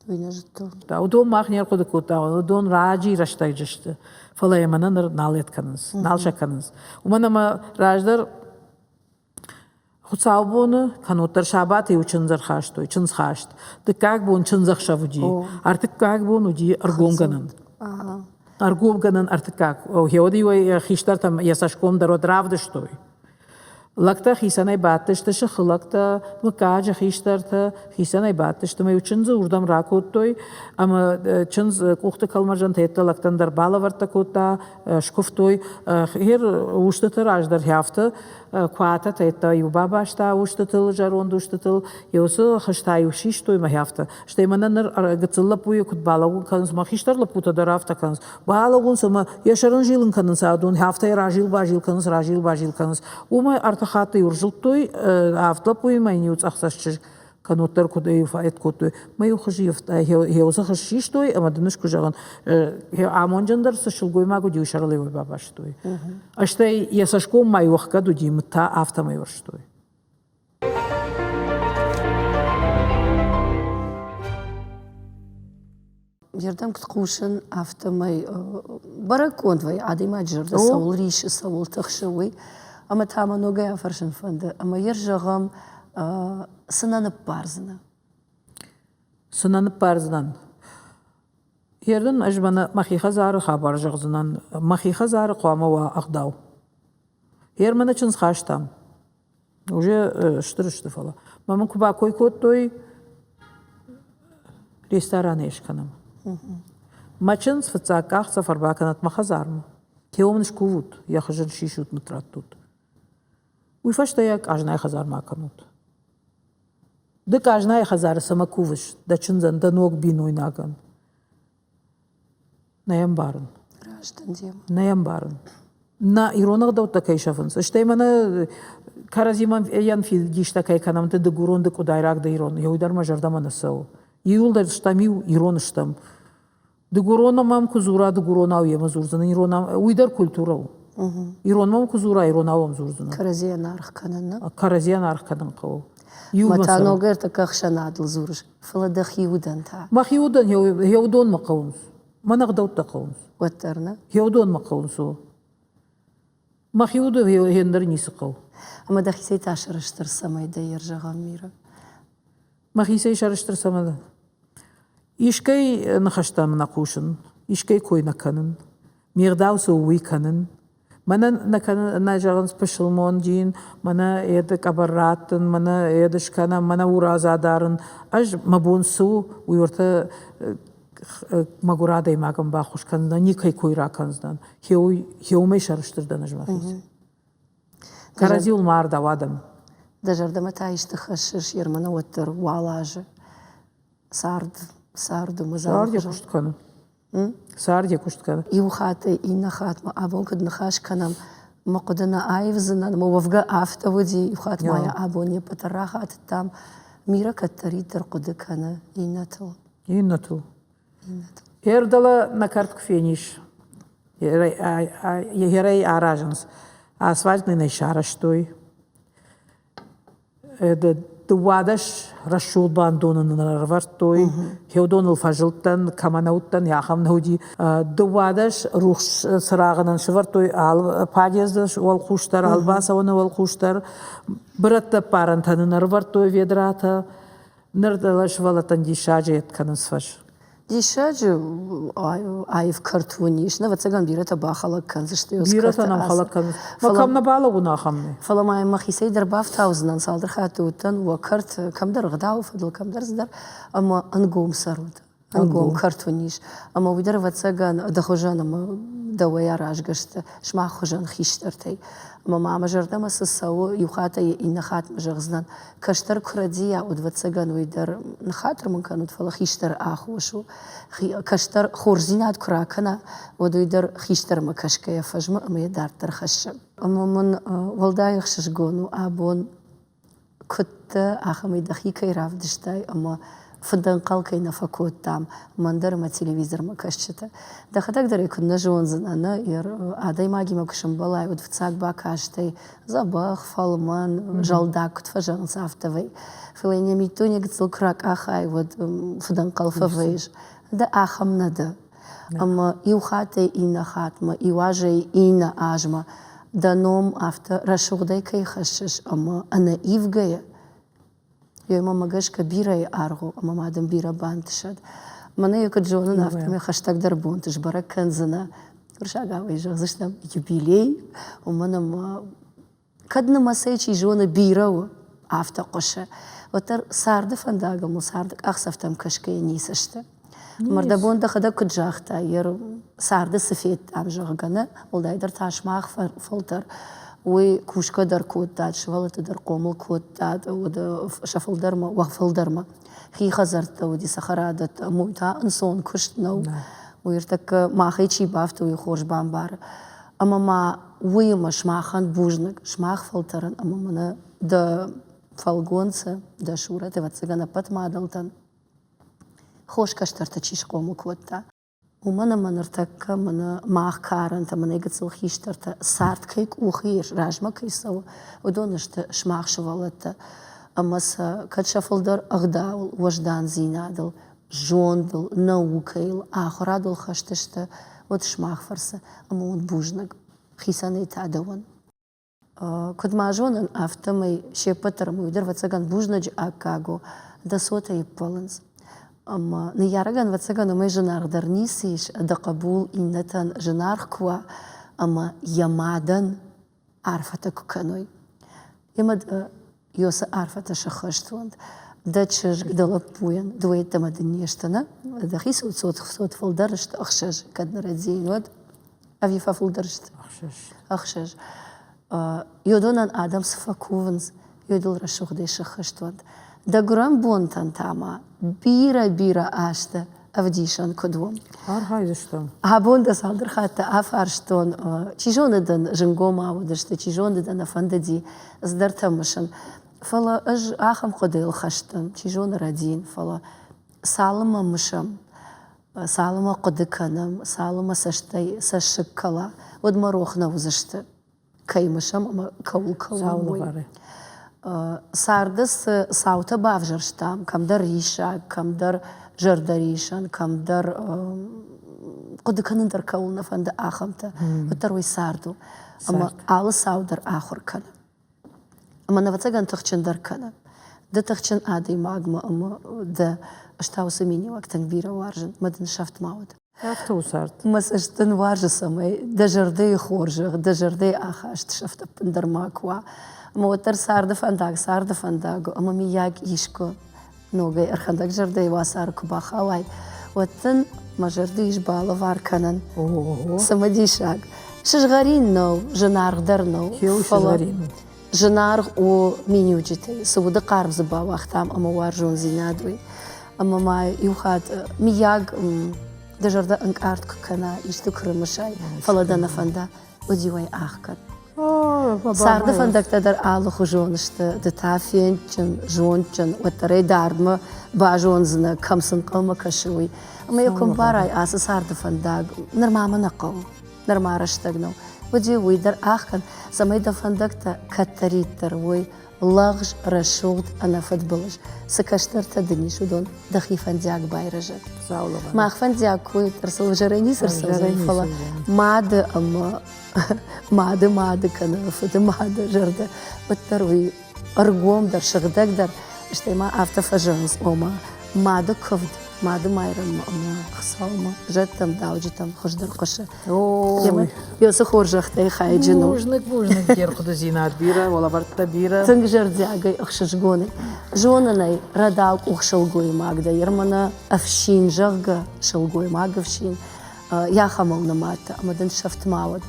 Уый нӕ зыдтон. Уыдон мах не рхъуыды кодтам, уыдон раджы рӕстӕджы сты, фӕлӕ йӕ мӕнӕ ныр нал кӕнынц, нал сӕ кӕнынц. Уымӕн ӕмӕ раздӕр Хуыцаубоны, кӕнноддӕр сабаты-иу чындз ӕрхастой, чындзхаст. Дыккаг бон чындзӕхсӕв уыди, ӕртыккаг бон уыди ӕргомгӕнӕн. Ӕргомгӕнӕн ӕртыккаг. Гъеуӕд-иу ӕй хистӕртӕм йӕ цӕсгом дӕр уӕд равдыстой. Лӕгтӕ хицӕнӕй бадтысты, сыхы лӕгтӕ, мыггаджы хистӕртӕ хицӕнӕй бадтысты ӕмӕ-иу чындзы уырдӕм ракодтой ӕмӕ чындз къухты кӕлмӕрзӕнтӕ йедтӕ лӕгтӕн дӕр балӕвӕрттӕ кодта, скуывтой. Гъер устыты раз дӕр афтӕ куатӕтӕ йедтӕ-иу бабаста устытыл, зӕронд устытыл, уыцы хызтӕ-иу систой мӕ афтӕ. Стӕй мӕнӕ ныр гыццыл лӕппуйы куыд балӕууын кӕнынц, мӕ хистӕр лӕппутӕ дӕр афтӕ кӕнынц. Балӕууынц ӕмӕ йӕ сӕрын зилын кӕнынц адон, афтӕ йӕ разил-базил кӕнынц, разил-базил кӕнынц. Уымӕй ӕртӕ хатты иу ӕрзылдтой, авд лӕппуимӕ йын иу цъӕхцӕст чызг кӕнноддӕр куыд фӕэт кодтой. Мӕ иу хуызы йӕ хыз систой ӕмӕ дын ӕз куы зӕгъын, амонджындӕр цы сылгоймаг уыди, уый сӕрыл ӕй бабастой. Стӕй йӕ цӕсгом ма иу ӕхгӕд уыди, мыд та афтӕмӕй уӕрстой. Йе рдӕм куыд хъусын, афтӕмӕй бӕрӕггонд вӕййы, адӕймаджы зӕрдӕ цӕуыл рисы, цӕуыл тыхсы, уый. Ӕмӕ та мӕ ногӕй афӕрсын фӕнды, ӕмӕ йӕ зӕгъӕм, цы нӕ ныббардзынӕ? Цы нӕ ныббардзынӕн? Ерын ӕз мӕнӕ мӕхи хӕдзары хабар зӕгъдзынӕн. Мӕхи хӕдзары хъуамӕ уа ӕгъдау. Ер мӕнӕ чындз хастам. Уже стыр сты, фӕлӕ. Мӕ мын куы бакой кодтой, рестораны скӕнӕм. Мӕ чындз фыццаг къахдзӕф ӕрбакӕнӕт мӕ хӕдзармӕ. Тео мын скувут, йӕ хызын сисут, мыд раттут. Уый фӕстӕ йӕ къазнайы хӕдзармӕ акӕнут. Ды къазнайы хӕдзары цӕмӕ кувыс дӕ чындзӕн, дӕ ног бинойнагӕн? Нӕ йӕ ӕмбарын. Раст дын демӕ. Нӕ йӕ ӕмбарын. Нӕ ирон ӕгъдӕуттӕ кӕй сӕфынц, стӕй мӕнӕ кӕрӕдзимӕ фидистӕ кӕй кӕнӕм, ды дыгурон, ды къуыдайраг, ды ирон, еу дӕр мӕ зӕрдӕмӕ нӕ цӕуы. Иуылдӕр стӕм иу, ирон стӕм. Дыгурон мӕм куы дзура, дыгуронау йемӕ дзурдзӕн, иронау, уый дӕр культурӕ у. Ирон мӕм куы дзура, иронау ӕм дзурдзынӕн. Кӕрӕдзийӕн аргъ кӕнын, нӕ? Кӕрӕдзийӕн аргъ кӕнын хъӕуы. Мӕ та ног ӕртӕккӕ ӕхсӕнадыл дзурыс, фӕлӕ дӕхи удӕн та? Мӕхи удӕн йӕ уыдонмӕ хъӕуынц. Мӕн ӕгъдӕуттӕ хъӕуынц. Уӕддӕр нӕ? Йӕ уыдонмӕ хъӕуынц, о. Мӕхи удӕн йе ндӕр ницы хъӕуы. Ӕмӕ дӕхицӕй та сӕрыстыр цӕмӕй дӕ йе рзӕгъӕм, Мира? Мӕхицӕй сӕрыстыр цӕмӕн дӕн? Искӕй ныхӕстӕм нӕ хъусын, искӕй кой нӕ кӕнын, ме гъдау цы у, уый кӕнын. Мӕнӕн нӕ кӕнын, нӕ зӕгъынц пысылмон дин, мӕнӕ еды къӕбӕр раттын, мӕнӕ еды скӕнӕм, мӕнӕ урадза дарын. Ӕз мӕ бон цы у, уый уӕртӕ мӕгуыр адӕймагӕн баххуыс кӕндзынӕн, никӕй кой ракӕндзынӕн. Хеуымӕй сӕрыстыр дӕн ӕз мӕхицӕй. Кӕрӕдзиуыл ма ардау адӕм. Дӕ зӕрдӕмӕ та исты хӕссыс, Ерманы уӕддӕр уал азы цард, цард у Цард йӕ куыст кӕны. Цард йӕ куыст кӕны. Иу хаттӕй иннӕ хатмӕ абон куыд ныхас кӕнӕм, мӕ хъуыды нӕ аивдзынӕн, мӕ уӕвгӕ афтӕ уыди, иу хатт ма йӕ абон не ппӕт дӕр рахатыдтам. Мира кӕддӕриддӕр хъуыды кӕны иннӕтыл. Иннӕтыл. Иннӕтыл. Ӕрдӕлӕ нӕ кӕрт куы фенис, Егерӕй аразынц. Асфальт нын ӕй сарӕзтой. 12 рӕсугъд бандоны нын ӕрӕвӕрдтой. Хеудоныл фӕзылдтӕн, кӕмӕ нӕ уыдтӕн, ахӕм нӕ уыди. 12 рухс цырагъы нын сӕвӕрдтой алы подъезды уӕлхъус дӕр, алы бацӕуӕны уӕлхъус дӕр. Бырӕттӕ ӕппарӕнтӕ нын ӕрӕвӕрдтой ведратӕ. Ныр сывӕллӕттӕн диссаджы йед кӕнынц фӕз. Диссаджы аив кӕрт уын ис. Ӕвӕццӕгӕн, бирӕтӕ бахӕлӕг кӕндзысты. Бирӕтӕ нӕм хӕлӕг кӕнынц. Фӕлӕ кӕм нӕ балӕууын, ахӕм нӕ. Фӕлӕ ма мӕхицӕй дӕр бафтаудзынӕн, цалдӕр хатты уыдтӕн уӕ кӕрт, кӕмдӕр ӕгъдауы фӕдыл, кӕмдӕр цыдӕр, ӕмӕ ӕнгом цӕрут. Ӕнгом кӕрт уын ис. Ӕмӕ уый дӕр, ӕвӕццӕгӕн, дӕ хуызӕн ӕмӕ дӕуӕй аразгӕ сты, сымах хуызӕн хистӕртӕй. Ӕмӕ ма мӕ зӕрдӕмӕ цы цӕуы, иу хаттӕй иннӕ хатмӕ зӕгъдзынӕн, Кӕстӕр куы рӕдийа, уӕд, ӕвӕццӕгӕн, уый дӕр ныххатыр мын кӕнут, фӕлӕ хистӕры аххос у. Кӕстӕр хорздзинад куы ракӕна, уӕд уый дӕр хистӕрмӕ кӕсгӕйӕ фӕзмы ӕмӕ йӕ дарддӕр хӕссы. Ӕмӕ мын уӕлдай ӕхсызгон у абон, куыд дӕ, ахӕмӕй дӕхи кӕй равдыстай ӕмӕ фыдӕнхъӕл кӕй нӕ фӕкодтам, мӕн дӕр ӕмӕ телевизормӕ кӕсджытӕ. Дӕхӕдӕг дӕр ӕй куыд нӕ зондзынӕ, нӕ, адӕймагимӕ куы сӕмбӕлай, уӕд фыццаг бакастӕй дзӕбӕх, фӕлмӕн, зӕлдаг куыд фӕзӕгъынц, афтӕ вӕййы. Фӕлӕ йын йӕ миддуне гыццыл куы ракъахай, уӕд фыдӕнхъӕл фӕвӕййыс. Ды ахӕм нӕ дӕ. Ӕмӕ иу хаттӕй иннӕ хатмӕ, иу азӕй иннӕ азмӕ дӕ ном афтӕ рӕсугъдӕй кӕй хӕссыс ӕмӕ ӕнӕивгӕйӕ Ёмӕ гӕсгӕ бирӕйы аргъ у ӕмӕ ма дын бирӕ бантысӕд. Мӕнӕ йӕ куыд зонын, афтӕмӕй хӕстӕгдӕр бонты сбӕрӕг кӕндзынӕ. Уырыссагау ӕй зӕгъдзыстӕм юбилей, уымӕн ӕмӕ кӕд нымӕцӕй чи зоны бирӕ у, афтӕ хъуысы, уӕддӕр царды фӕндагыл царды къахдзӕфтӕм кӕсгӕйӕ ницы сты. Мӕрдӕбон дӕхӕдӕг куыд загътай, йе царды цы федтам, зӕгъгӕ, нӕ, уӕлдайдӕр та сымах фӕлтӕр, уый кусгӕ дӕр кодтат, сывӕллӕтты дӕр хъомыл кодтат, сӕ фылдӕрмӕ, уӕ фылдӕрмӕ. Хи хӕдзӕрттӕ уыди, цӕхӕрадӕттӕ, ӕмӕ уый та ӕнцон куыст нӕу. Уый ӕртӕккӕ махӕй чи бафты, уый хорз бамбары. Ӕмӕ ма уыимӕ сымахӕн бузныг, сымах фӕлтӕрӕн ӕмӕ мӕнӕ дӕ фӕлгонцы, дӕ сурӕт, ӕвӕццӕгӕн, ӕппӕт мадӕлтӕн Хорз кӕстӕртӕ чи схъомыл кодта, уымӕн ӕмӕ ныртӕккӕ мӕнӕ мах карӕнтӕ, мӕнӕ гыццыл хистӕртӕ цард кӕй къухы ис, размӕ кӕй цӕуы, уыдон сты сымах сывӕллӕттӕ. Ӕмӕ сӕ кӕд сӕ фылдӕр ӕгъдауыл, уӕздандзинадыл, зондыл, наукӕйыл, ахуырадыл хӕст сты, уӕд сымах фӕрцы ӕмӕ уын бузныг. Хицӕнӕй та дӕуӕн. Куыд ма зонын, афтӕмӕй се ппӕт дӕр ӕмӕ уый дӕр, ӕвӕццӕгӕн, бузныджы аккаг у, дӕ цотӕй ӕппӕлынц. Ӕмӕ ныййарӕгӕн, ӕвӕццӕгӕн, уымӕй зынаргъдӕр ницы ис, дӕ хъӕбул иннӕтӕн зынаргъ куы уа ӕмӕ йӕ мадӕн арфӕтӕ куы кӕной. Ӕмӕ Йосы арфӕтӕ сӕххӕст уӕнт. Дӕ чызг, дӕ лӕппуйӕн, дыууӕ йеддӕмӕ дын не сты, нӕ? Дӕхи цот цот фылдӕр сты ӕхсӕз, кӕд нӕ рӕдийын, уӕд? Ӕви фӕфылдӕр сты? Ӕхсӕз. Ӕхсӕз. Йодонӕн адӕм цы фӕкувынц, йодыл рӕсугъдӕй сӕххӕст уӕнт. Дӕ гуырӕн бонтӕн та ма бирӕ-бирӕ азтӕ ӕвдисӕн куыд уон. Архайдзыстӕм. Абон дӕ цалдӕр хатты афарстон, чи зоны дын зынгома уыдысты, чи зоны дӕ нӕ фӕндыди цыдӕртӕ мысын. Фӕлӕ ӕз ахӕм хъуыдыйыл хӕст дӕн, чи зоны рӕдийын, фӕлӕ цалынмӕ мысӕм, цалынмӕ хъуыды кӕнӕм, цалынмӕ цӕстӕй цӕссыг кӕла, уӕдмӕ рох нӕ уыдзысты. Кӕй мысӕм ӕмӕ кӕуыл кӕуӕм, уый. Царды цы цаутӕ бавзӕрстам, кӕмдӕр риссаг, кӕмдӕр зӕрдӕрисӕн, кӕмдӕр хъуыды кӕнын дӕр кӕуыл нӕ фӕнды, ахӕмтӕ, уӕддӕр уый цард у. Ӕмӕ алы цау дӕр ахуыр кӕны. Ӕмӕ, ӕвӕццӕгӕн, тыхджындӕр кӕны. Ды тыхджын адӕймагмӕ ӕмӕ дӕ ӕз та уыцы миниуӕг тынг бирӕ уарзын, мӕ дын сӕфт ма уӕд. Афтӕ у цард. Мӕ цӕст дын уарзы, цӕмӕй дӕ зӕрдӕйы хорзӕх, дӕ зӕрдӕйы ахаст сӕфт ӕппындӕр макуы уа. Ӕмӕ уӕддӕр царды фӕндаг царды фӕндаг у, ӕмӕ мыййаг искуы ногӕй ӕрхӕндӕг зӕрдӕйы уацары куы бахауай, уӕд дын мӕ зӕрды ис балӕвар кӕнын. Цымыдисаг. Сызгъӕрин нӕу, зынаргъдӕр нӕу, фӕлӕ зынаргъ у миниуджытӕй, цы уды хъарм дзы бауагътам ӕмӕ уарзондзинад уый. Ӕмӕ ма иу хатт, мыййаг, дӕ зӕрдӕ ӕнкъард куы кӕна, исты куы рымысай, фӕлӕ дӕ нӕ фӕнда, уӕд-иу ӕй ӕхгӕд. Царды фӕндӕгтӕ дӕр алыхуызон сты, ды та фендджын, зондджын, уӕддӕр ӕй дардмӕ базондзынӕ, кӕм цы нхъӕлмӕ кӕсы, уый. Ӕмӕ йӕ куы мбарай, ацы царды фӕндаг нырма мӕ нӕ хъӕуы, нырма рӕстӕг нӕу, уӕд-иу уый дӕр ӕхгӕн, цӕмӕй дӕ фӕндӕгтӕ кӕддӕриддӕр уой лӕгъз, рӕсугъд, ӕнӕфыдбылыз. Цы кӕстӕртӕ дын ис, уыдон дӕхи фӕндиаг байрӕзӕд. Мах фӕндиаг куы ӕрцӕуы, ӕвзӕрӕй ницы ӕрцӕудзӕн, фӕлӕ мады ӕмӕ мады мады кӕнӕ фыды мады зӕрдӕ уӕддӕр уый ӕргомдӕр, сыгъдӕгдӕр, стӕй ма афтӕ фӕзӕгъынц, ома мады куывд, мады Майрӕммӕ ӕмӕ Хуыцаумӕ, зӕдтӕм, дауджытӕм хуыздӕр хъуысы. Йосы хорзӕхтӕй хайджын у. Бузныг, бузныг, де рхъуыдыдзинад бирӕ, уӕлӕвӕрдтӕ бирӕ. Тынг зӕрдиагӕй, ӕхсызгонӕй. Зонын ӕй, рӕдаукъух сылгоймаг дӕ, ермӕнӕ ӕфсин, зӕгъгӕ, сылгоймаг ӕфсин, йӕхӕмыл нымадта ӕмӕ дын сӕфт ма уӕд.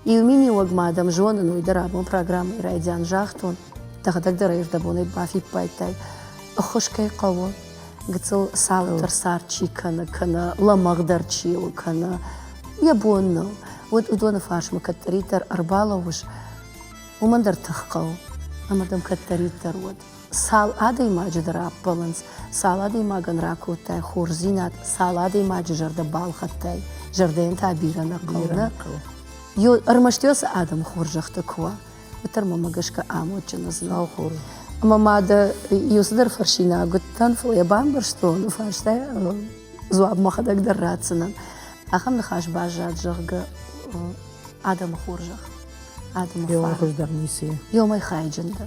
Иу миниуӕг ма дӕм зонын, уый дӕр абон программӕйы райдиан загътон, дӕхӕдӕг дӕр ӕй ӕрдӕбонӕй бафиппайдтай, ӕххуыс кӕй хъӕуы, гыццыл цауддӕр цард чи кӕны, кӕнӕ лӕмӕгъдӕр чи у, кӕнӕ йӕ бон нӕу, уӕд уыдоны фарсмӕ кӕддӕриддӕр ӕрбалӕууыс, уымӕн дӕр тых хъӕуы, ӕмӕ дӕм кӕддӕриддӕр уӕд. Цал адӕймаджы дӕр ӕппӕлынц, цал адӕймагӕн ракодтай хорздзинад, цал адӕймаджы зӕрдӕ балхӕдтай, зӕрдӕйӕн та бирӕ нӕ хъӕуы, нӕ? Ӕрмӕст цы адӕм хорзӕхтӕ куы уа, уӕддӕр мӕмӕ гӕсгӕ амондджын уыдзынӕ. Ӕмӕ ма дӕ иу цыдӕр фӕрсинаг уыдтӕн, фӕлӕ йӕ бамбӕрстон, фарстайы дзуапп мӕхӕдӕг дӕр ратдзынӕн. Ахӕм ныхас баззад, зӕгъгӕ, адӕмы хорзӕх, адӕмы фарн. хуыздӕр ницы. Ёмӕй хайджын дӕ.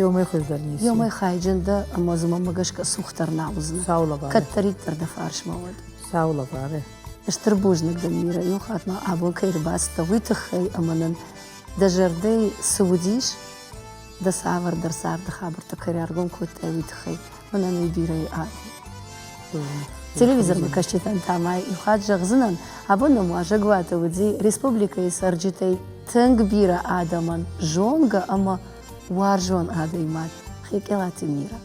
Ёмӕй хуыздӕр ницы. Ёмӕй хайджын дӕ, ӕмӕ дзы мӕнмӕ гӕсгӕ цухдӕр нӕ уыдзынӕ. Сау лӕвары. Кӕддӕриддӕр дӕ фарсмӕ уӕд. Сау лӕвары. Стыр бузныг дын, Мира, иу хатт ма абон кӕй ӕрбацыдтӕ, уый тыххӕй ӕмӕ нын дӕ зӕрдӕйы цы уыдис, дӕ цавӕрдӕр царды хабӕрттӕ кӕй раргом кодтай, уый тыххӕй мӕнӕн уый бирӕ аргъ. Телевизормӕ кӕсджытӕн та ма иу хатт зӕгъдзынӕн, абон нӕм уазӕгуаты уыди республикӕйы цӕрджытӕй тынг бирӕ адӕмӕн зонгӕ ӕмӕ уарзон адӕймаг Хекъелаты Мира.